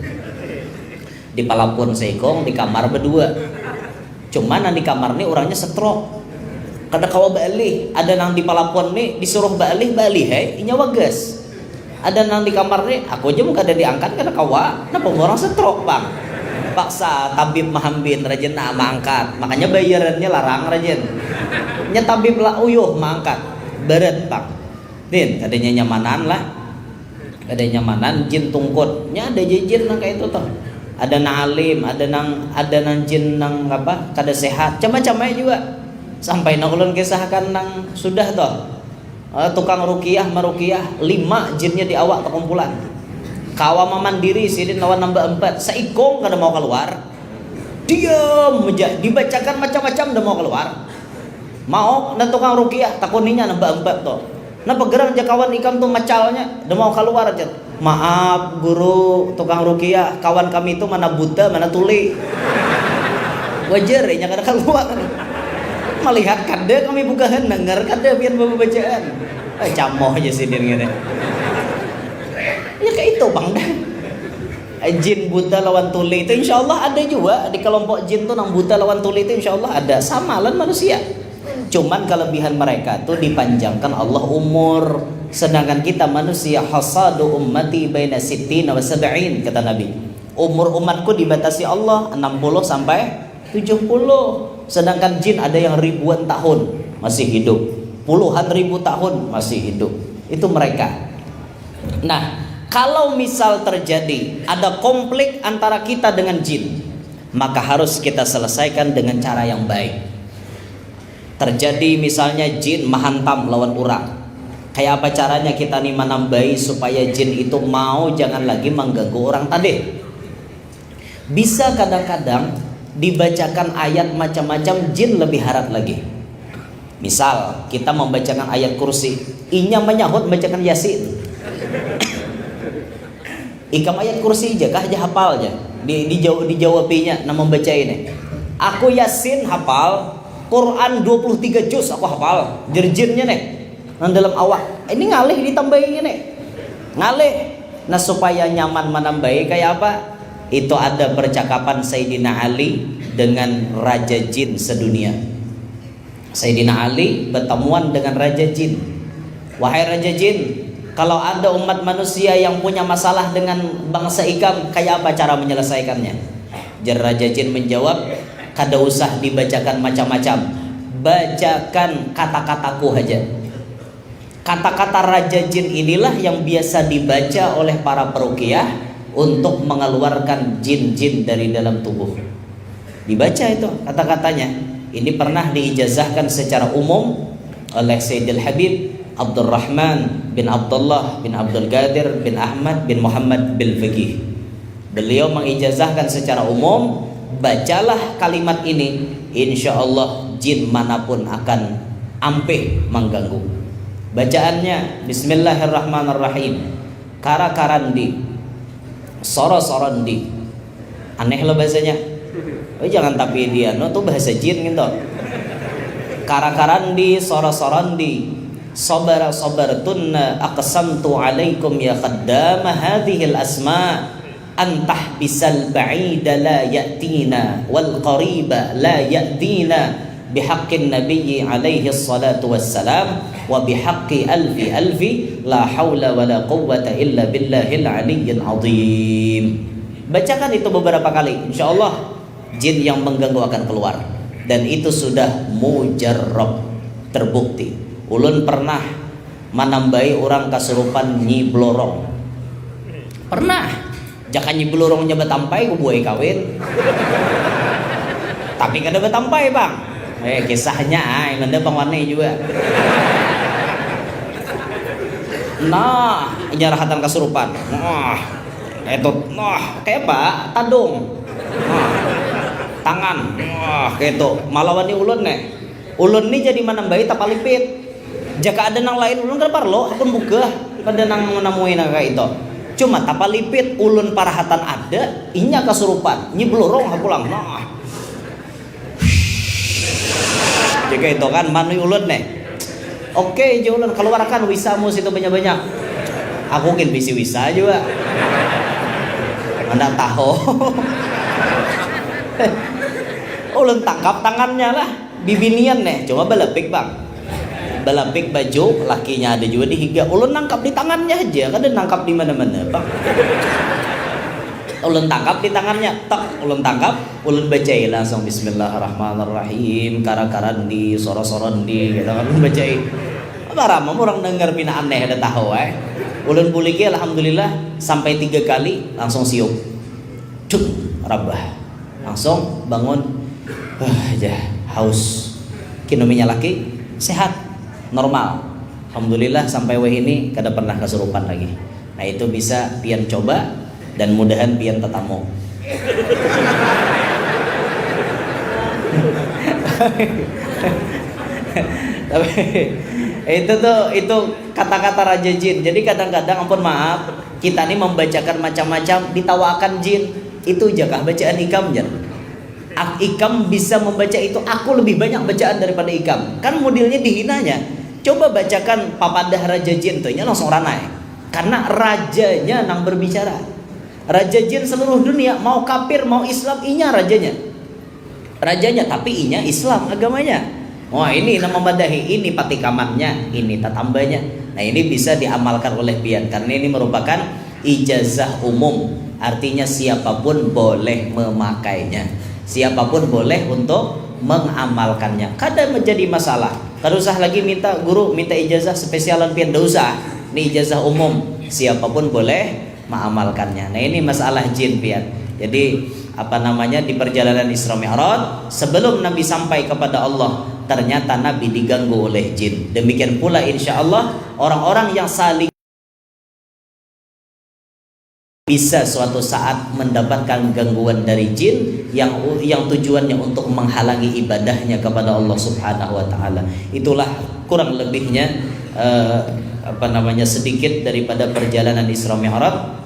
Di palapun seikung, di kamar berdua. Cuma nang di kamar ni urangnya stroke. Kada kawa baalih. Ada nang di palapun ni disuruh baalih, baalih hai, inya wagas. Ada nang di kamar ni, aku aja mun kada diangkat kada kawa. Napa mun urang stroke pang? Paksa tabib mahambin rajin nah maangkat. Makanya bayarannya larang rajin. Nya tabib lah uyuh maangkat. Barat pang. Din, kadanya nyamanan lah. Kada nyamanan jin tungkut. Nya ada ja jin nang kaya itu tuh. Ada nang alim, ada nang ada nang jin nang apa kada sehat, macam-macam aja juga. Sampai nang ulun kisahkan nang sudah tuh. Eh, tukang rukiah marukiah lima jinnya di awak takumpulan. Kawa mamandiri sidin lawan namba empat, saikung kada mau keluar. Diam aja, dibacakan macam-macam dah mau keluar. Mau nah tukang rukiah takuninya namba empat tuh. Napa gerang ja kawan ikam tu macalnya, da mau kaluar jar. Maaf guru tukang rukiah, kawan kami tu mana buta mana tuli. Wajar inya kada kaluar. Malihat kada kami bukahan, nangar kada pian babacaan. Eh, camoh ja sidin ngini. Ya kaya itu pang dah. Eh, jin buta lawan tuli itu insya Allah ada jua di kelompok jin tu, nang buta lawan tuli itu insya Allah ada, sama lan manusia. Cuman kelebihan mereka tu dipanjangkan Allah umur. Sedangkan kita manusia, hasadu ummati baina sittina wa sab'in, kata Nabi. Umur umatku dibatasi Allah enam puluh sampai tujuh puluh. Sedangkan jin ada yang ribuan tahun masih hidup. Puluhan ribu tahun masih hidup. Itu mereka. Nah, kalau misal terjadi ada konflik antara kita dengan jin, maka harus kita selesaikan dengan cara yang baik. Terjadi misalnya jin mahantam lawan urang. Kayak apa caranya kita nih menambahi supaya jin itu mau jangan lagi mengganggu orang tadi? Bisa kadang-kadang dibacakan ayat macam-macam, jin lebih harat lagi. Misal kita membacakan ayat kursi, inya menyahut membacakan Yasin. Ikam ayat kursi aja kah aja hafal aja. Di, dijawab, dijawabinya nama membaca ini. Aku Yasin hafal, Quran dua puluh tiga juz aku hafal. Jer jinnya nih. Nang dalam awak. Ini ngalih ditambahi ini. Ngalih. Nah, supaya nyaman menambahi kayak apa? Itu ada percakapan Sayyidina Ali dengan raja jin sedunia. Sayyidina Ali bertemuan dengan raja jin. Wahai raja jin, kalau ada umat manusia yang punya masalah dengan bangsa ikam, kayak apa cara menyelesaikannya? Jer raja jin menjawab, kada usah dibacakan macam-macam. Bacakan kata-kataku saja. Kata-kata raja jin inilah yang biasa dibaca oleh para peruqyah untuk mengeluarkan jin-jin dari dalam tubuh. Dibaca itu kata-katanya. Ini pernah diijazahkan secara umum oleh Sayyidil Habib Abdurrahman bin Abdullah bin Abdul Qadir bin Ahmad bin Muhammad bin Fiqih. Beliau mengijazahkan secara umum, bacalah kalimat ini, insya Allah jin manapun akan ampih mengganggu. Bacaannya, Bismillahirrahmanirrahim. Kara-karandi, soro-sorondi. Aneh loh bahasanya. Jangan tapi dia, no, tu bahasa jin gitu. Karakarandi, sora-sorandi, sobara sobartunna, aqsamtu alaikum ya khaddama hadhil asma, antah bisal ba'ida la ya'tina, wal qariba la ya'tina, bihaqqin nabiyyi alaihi salatu wassalam, wa bihaqqi alfi alfi, la haula wa la quwwata illa billahil aliyyil azim. Bacakan itu beberapa kali, insya Allah jin yang mengganggu akan keluar. Dan itu sudah mujarrab, terbukti. Ulun pernah manambai orang kasurupan Nyi Blorong. Pernah. Jaka Nyi Blorongnya batampai, ku buai kawin. Tapi kada batampai, Bang. Eh, kisahnya, ah, nanda Bang Wani juga. Nah, inya rahatan kasurupan. Nah, itu, nah, kayak apa? Tadung. Nah, tangan. Wah, kayak itu. Malawani ulun nih. Ulun nih jadi manambai tapalipit. Jaka ada nang lain ulun kada parlo, hakun bugah pada nang manamui nang kaya itu. Cuma tapalipit ulun parahatan ada, inya kasurupan, Nyi Blorong ha pulang. Nah. Jaka itu kan manui ulun nih. Oke, jar ulun, kaluarakan wisamu situ banyak-banyak. Aku gin bisi wisa jua. Mana tahu. Ulun tangkap tangannya lah. Bibinian neh, cuma balapik, Bang. Balapik baju, lakinya ada jua di higa. Ulun nangkap di tangannya haja, kada nangkap di mana-mana, Bang. Ulun tangkap di tangannya, tek, ulun tangkap, ulun bacai langsung bismillahirrahmanirrahim, kara-karandi, soro-sorondi, gitu kan, ulun bacai. Apa ramam urang dangar pina aneh, kada tahu ai. Ulun buliki, alhamdulillah, sampai tiga kali, langsung siup. Cuk, rabah. Langsung bangun. Wah, jah, haus. Kinum minyak laki, sehat, normal. Alhamdulillah, sampai wahini kada pernah kasurupan lagi. Nah, itu bisa pian coba dan mudahan pian tatamu. Tapi itu tuh, itu kata-kata raja jin. Jadi kadang-kadang, ampun maaf, kita nih membacakan macam-macam, ditawaakan jin. Itu jakah bacaan ikam, jar. Ak-, ikam bisa membaca itu, aku lebih banyak bacaan daripada ikam. Kan modelnya dihinanya. Coba bacakan papadah raja jin tuh, inya langsung ranai. Karena rajanya nang berbicara. Raja jin seluruh dunia, mau kafir, mau Islam, inya rajanya. Rajanya, tapi inya Islam agamanya. Wah, ini nang memadahi, ini patikamannya, ini tatambanya. Nah, ini bisa diamalkan oleh pian karena ini merupakan ijazah umum. Artinya siapapun boleh memakainya. Siapapun boleh untuk mengamalkannya. Kada menjadi masalah. Kada usah lagi minta guru, minta ijazah spesialan pian, kada usah. Ini ijazah umum. Siapapun boleh mengamalkannya. Nah, ini masalah jin pian. Jadi, apa namanya, di perjalanan Isra Mi'raj, sebelum Nabi sampai kepada Allah, ternyata Nabi diganggu oleh jin. Demikian pula, insya Allah, orang-orang yang saling bisa suatu saat mendapatkan gangguan dari jin yang yang tujuannya untuk menghalangi ibadahnya kepada Allah Subhanahu wa taala. Itulah kurang lebihnya, eh, apa namanya, sedikit daripada perjalanan Isra Mi'raj.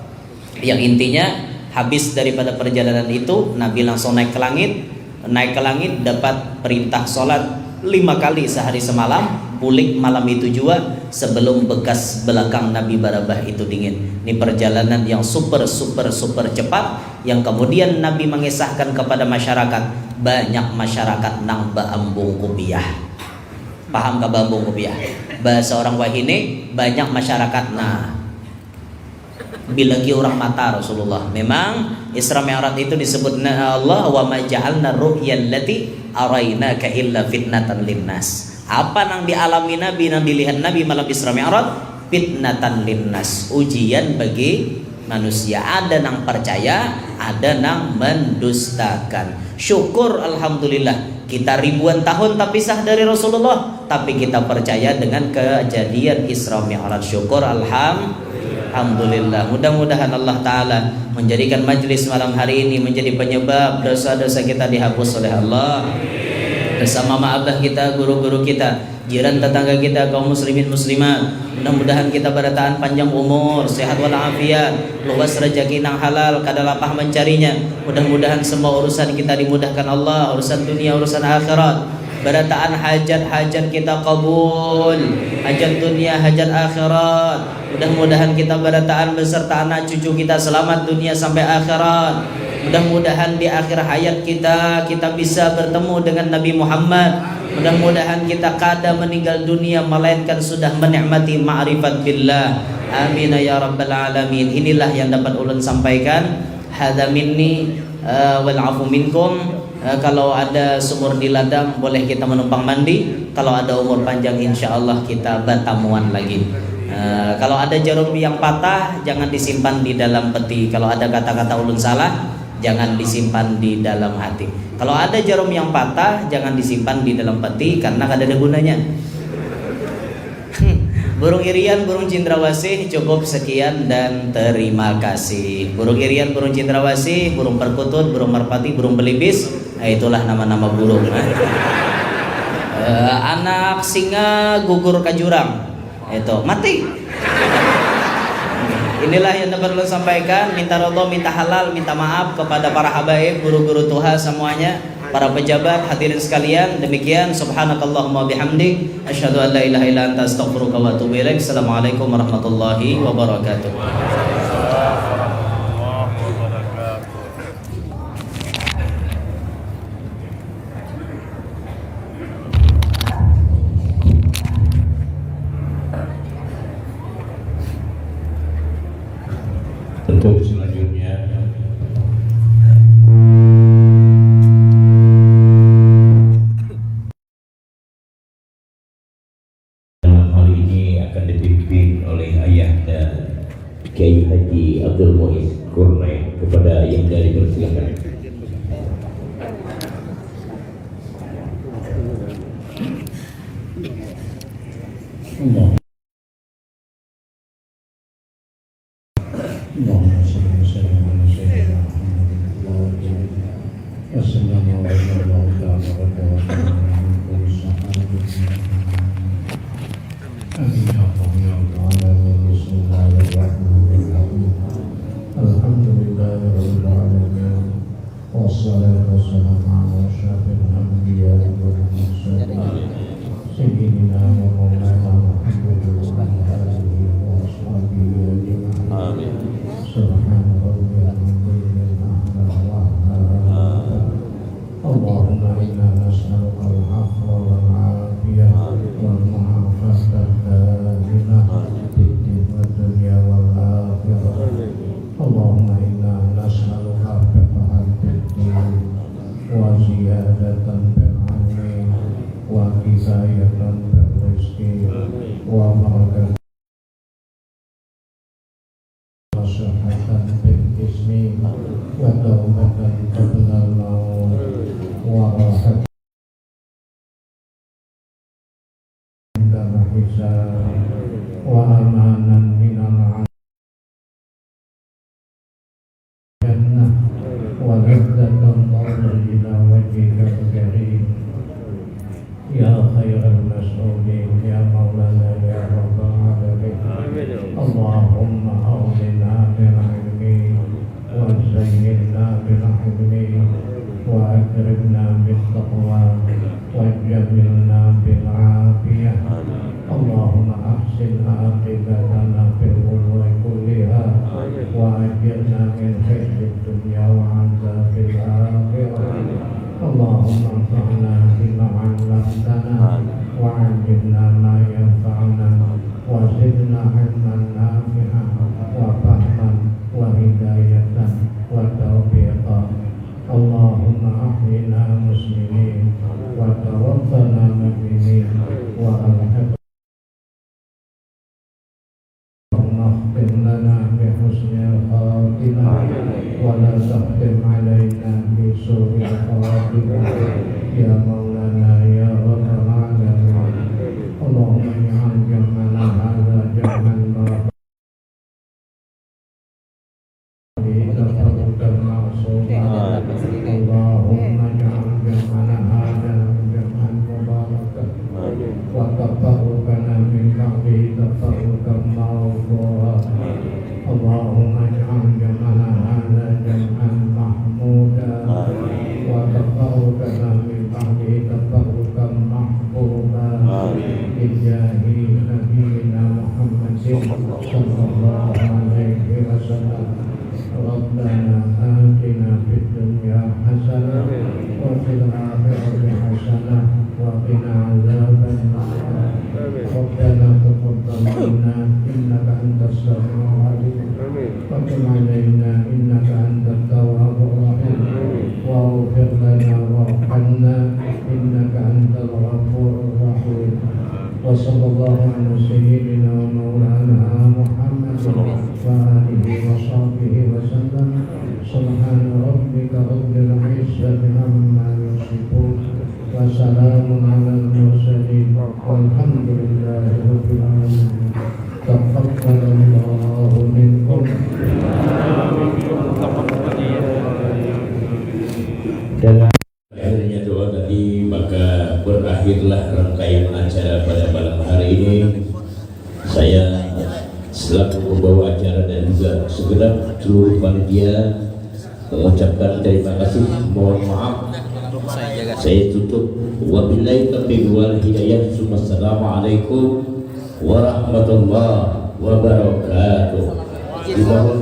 Yang intinya, habis daripada perjalanan itu, Nabi langsung naik ke langit. Naik ke langit, dapat perintah sholat lima kali sehari semalam, bulik malam itu jua, sebelum bekas belakang Nabi barabah itu dingin. Ini perjalanan yang super, super, super cepat, yang kemudian Nabi mengisahkan kepada masyarakat, banyak masyarakat nang baambung kupiah. Paham ka baambung kupiah? Bahasa orang wahini, banyak masyarakat, nah, bilagi orang mata Rasulullah. Memang Isra Mi'raj itu disebut na-, Allah, "Wa ma ja'alna ru'yallati arainaka illa fitnatan linnas." Apa nang dialami Nabi, nang dilihat Nabi malam Isra Mi'raj, fitnatan linnas, ujian bagi manusia. Ada nang percaya, ada nang mendustakan. Syukur, alhamdulillah. Kita ribuan tahun tapisah dari Rasulullah, tapi kita percaya dengan kejadian Isra Mi'raj. Syukur, alham-, alhamdulillah. Mudah-mudahan Allah Ta'ala menjadikan majlis malam hari ini menjadi penyebab dosa-dosa kita dihapus oleh Allah. Sama mama abah kita, guru-guru kita, jiran tatangga kita, kaum muslimin muslimat. Mudah-mudahan kita barataan panjang umur, sehat walafiat, luas rajaki nang halal, kada lapah mancarinya. Mudah-mudahan semua urusan kita dimudahkan Allah, urusan dunia, urusan akhirat. Barataan hajat-hajat kita kabul, hajat dunia, hajat akhirat. Mudah-mudahan kita barataan beserta anak cucu kita selamat dunia sampai akhirat. Mudah-mudahan di akhir hayat kita, kita bisa bertemu dengan Nabi Muhammad. Mudah-mudahan kita kada meninggal dunia melainkan sudah menikmati ma'rifat billah. Amin ya rabbal alamin. Inilah yang dapat ulun sampaikan. Hadza minni, eh, wal afu minkum. Eh, kalau ada sumur di ladang, boleh kita menumpang mandi. Kalau ada umur panjang, insya Allah kita batamuan lagi. Eh, kalau ada jarum yang patah, jangan disimpan di dalam peti. Kalau ada kata-kata ulun salah, jangan disimpan di dalam hati. Kalau ada jarum yang patah, jangan disimpan di dalam peti karena kada ada gunanya. Burung irian, burung cindrawasih, cukup sekian dan terima kasih. Burung irian, burung cindrawasih, burung perkutut, burung merpati, burung belibis, eh, itulah nama-nama burung. Eh, anak singa gugur ka jurang, itu mati. Inilah yang dapat ulun sampaikan. Minta ridho, minta halal, minta maaf kepada para habaib, guru-guru tuha semuanya, para pejabat, hadirin sekalian. Demikian, subhanakallahumma bihamdik, asyhadu an la ilaha illa anta, astaghfiruka wa atubu ilaik. Assalamualaikum warahmatullahi wabarakatuh. Untuk selanjutnya, dalam hal ini akan dipimpin oleh Ayahanda Kiai Haji Abdul Muiz Kurnain. Kepada Ayahanda dipersilakan. Allah. اللهم صل وسلم على سيدنا محمد وعلى آله وصحبه وسلم. آمين يا الله يا رب العالمين. بسم الله الرحمن الرحيم. الحمد لله رب العالمين. والصلاة والسلام على أشرف الأنبياء والمرسلين سيدنا ومولانا محمد وعلى آله وأصحابه أجمعين. آمين. سبحان ربي العظيم الأعلى الوهاب. اللهم إنا نسألك العفو والعافية والمعافاة الدائمة في الدين والدنيا والآخرة. اللهم إنا نسألك فقها في الدين وزيادة في العلم وكفاية في الرزق وبركة وصحة في الجسم وتوبة قبل الموت وراحة عند الحساب وأمانا من العذاب الجنة ولذة النظر إلى وجهك الكريم. يا خير المسؤولين، يا مولانا، يا رب العالمين. اللهم أغننا بالعلم وزينا بالعلم وأكرمنا بالتقوى وجملنا بالعافية. اللهم أحسن عاقبتنا في الأمور كلها وأجرنا من خزي الدنيا وعذاب الآخرة. اللهم انفعنا بما علمتنا وعلمنا ما ينفعنا وزدنا علما نافعا وفهما وهداية وتوفيقا. اللهم أحينا مسلمين وتوفنا مؤمنين وألحقنا اللهم اختم لنا بحسن الخاتمة ولا تختم علينا بسوء الخاتمة يا مولانا يا رب العالمين. اللهم اجعل جمعنا هذا جمعا مرحوما تفرقا معصوما. اللهم اجعل جمعنا هذا جمعا وتب علينا إنك أنت التواب الرحيم. واغفر لنا وارحمنا إنك أنت الغفور الرحيم. وصلى الله على سيدنا ومولانا محمد وآله وصحبه وسلم. سبحان ربك رب العزة عما يصفون. وسلام على المرسلين. والحمد لله رب العالمين. تقبل الله منكم. Dengan berakhirnya doa tadi, maka berakhirlah rangkaian acara pada malam hari ini. Saya selaku pembawa acara dan juga segenap seluruh panitia mengucapkan terima kasih. Mohon maaf, saya tutup. Wabillahi taufiq wal hidayah. Assalamualaikum warahmatullahi wabarakatuh. Dimohon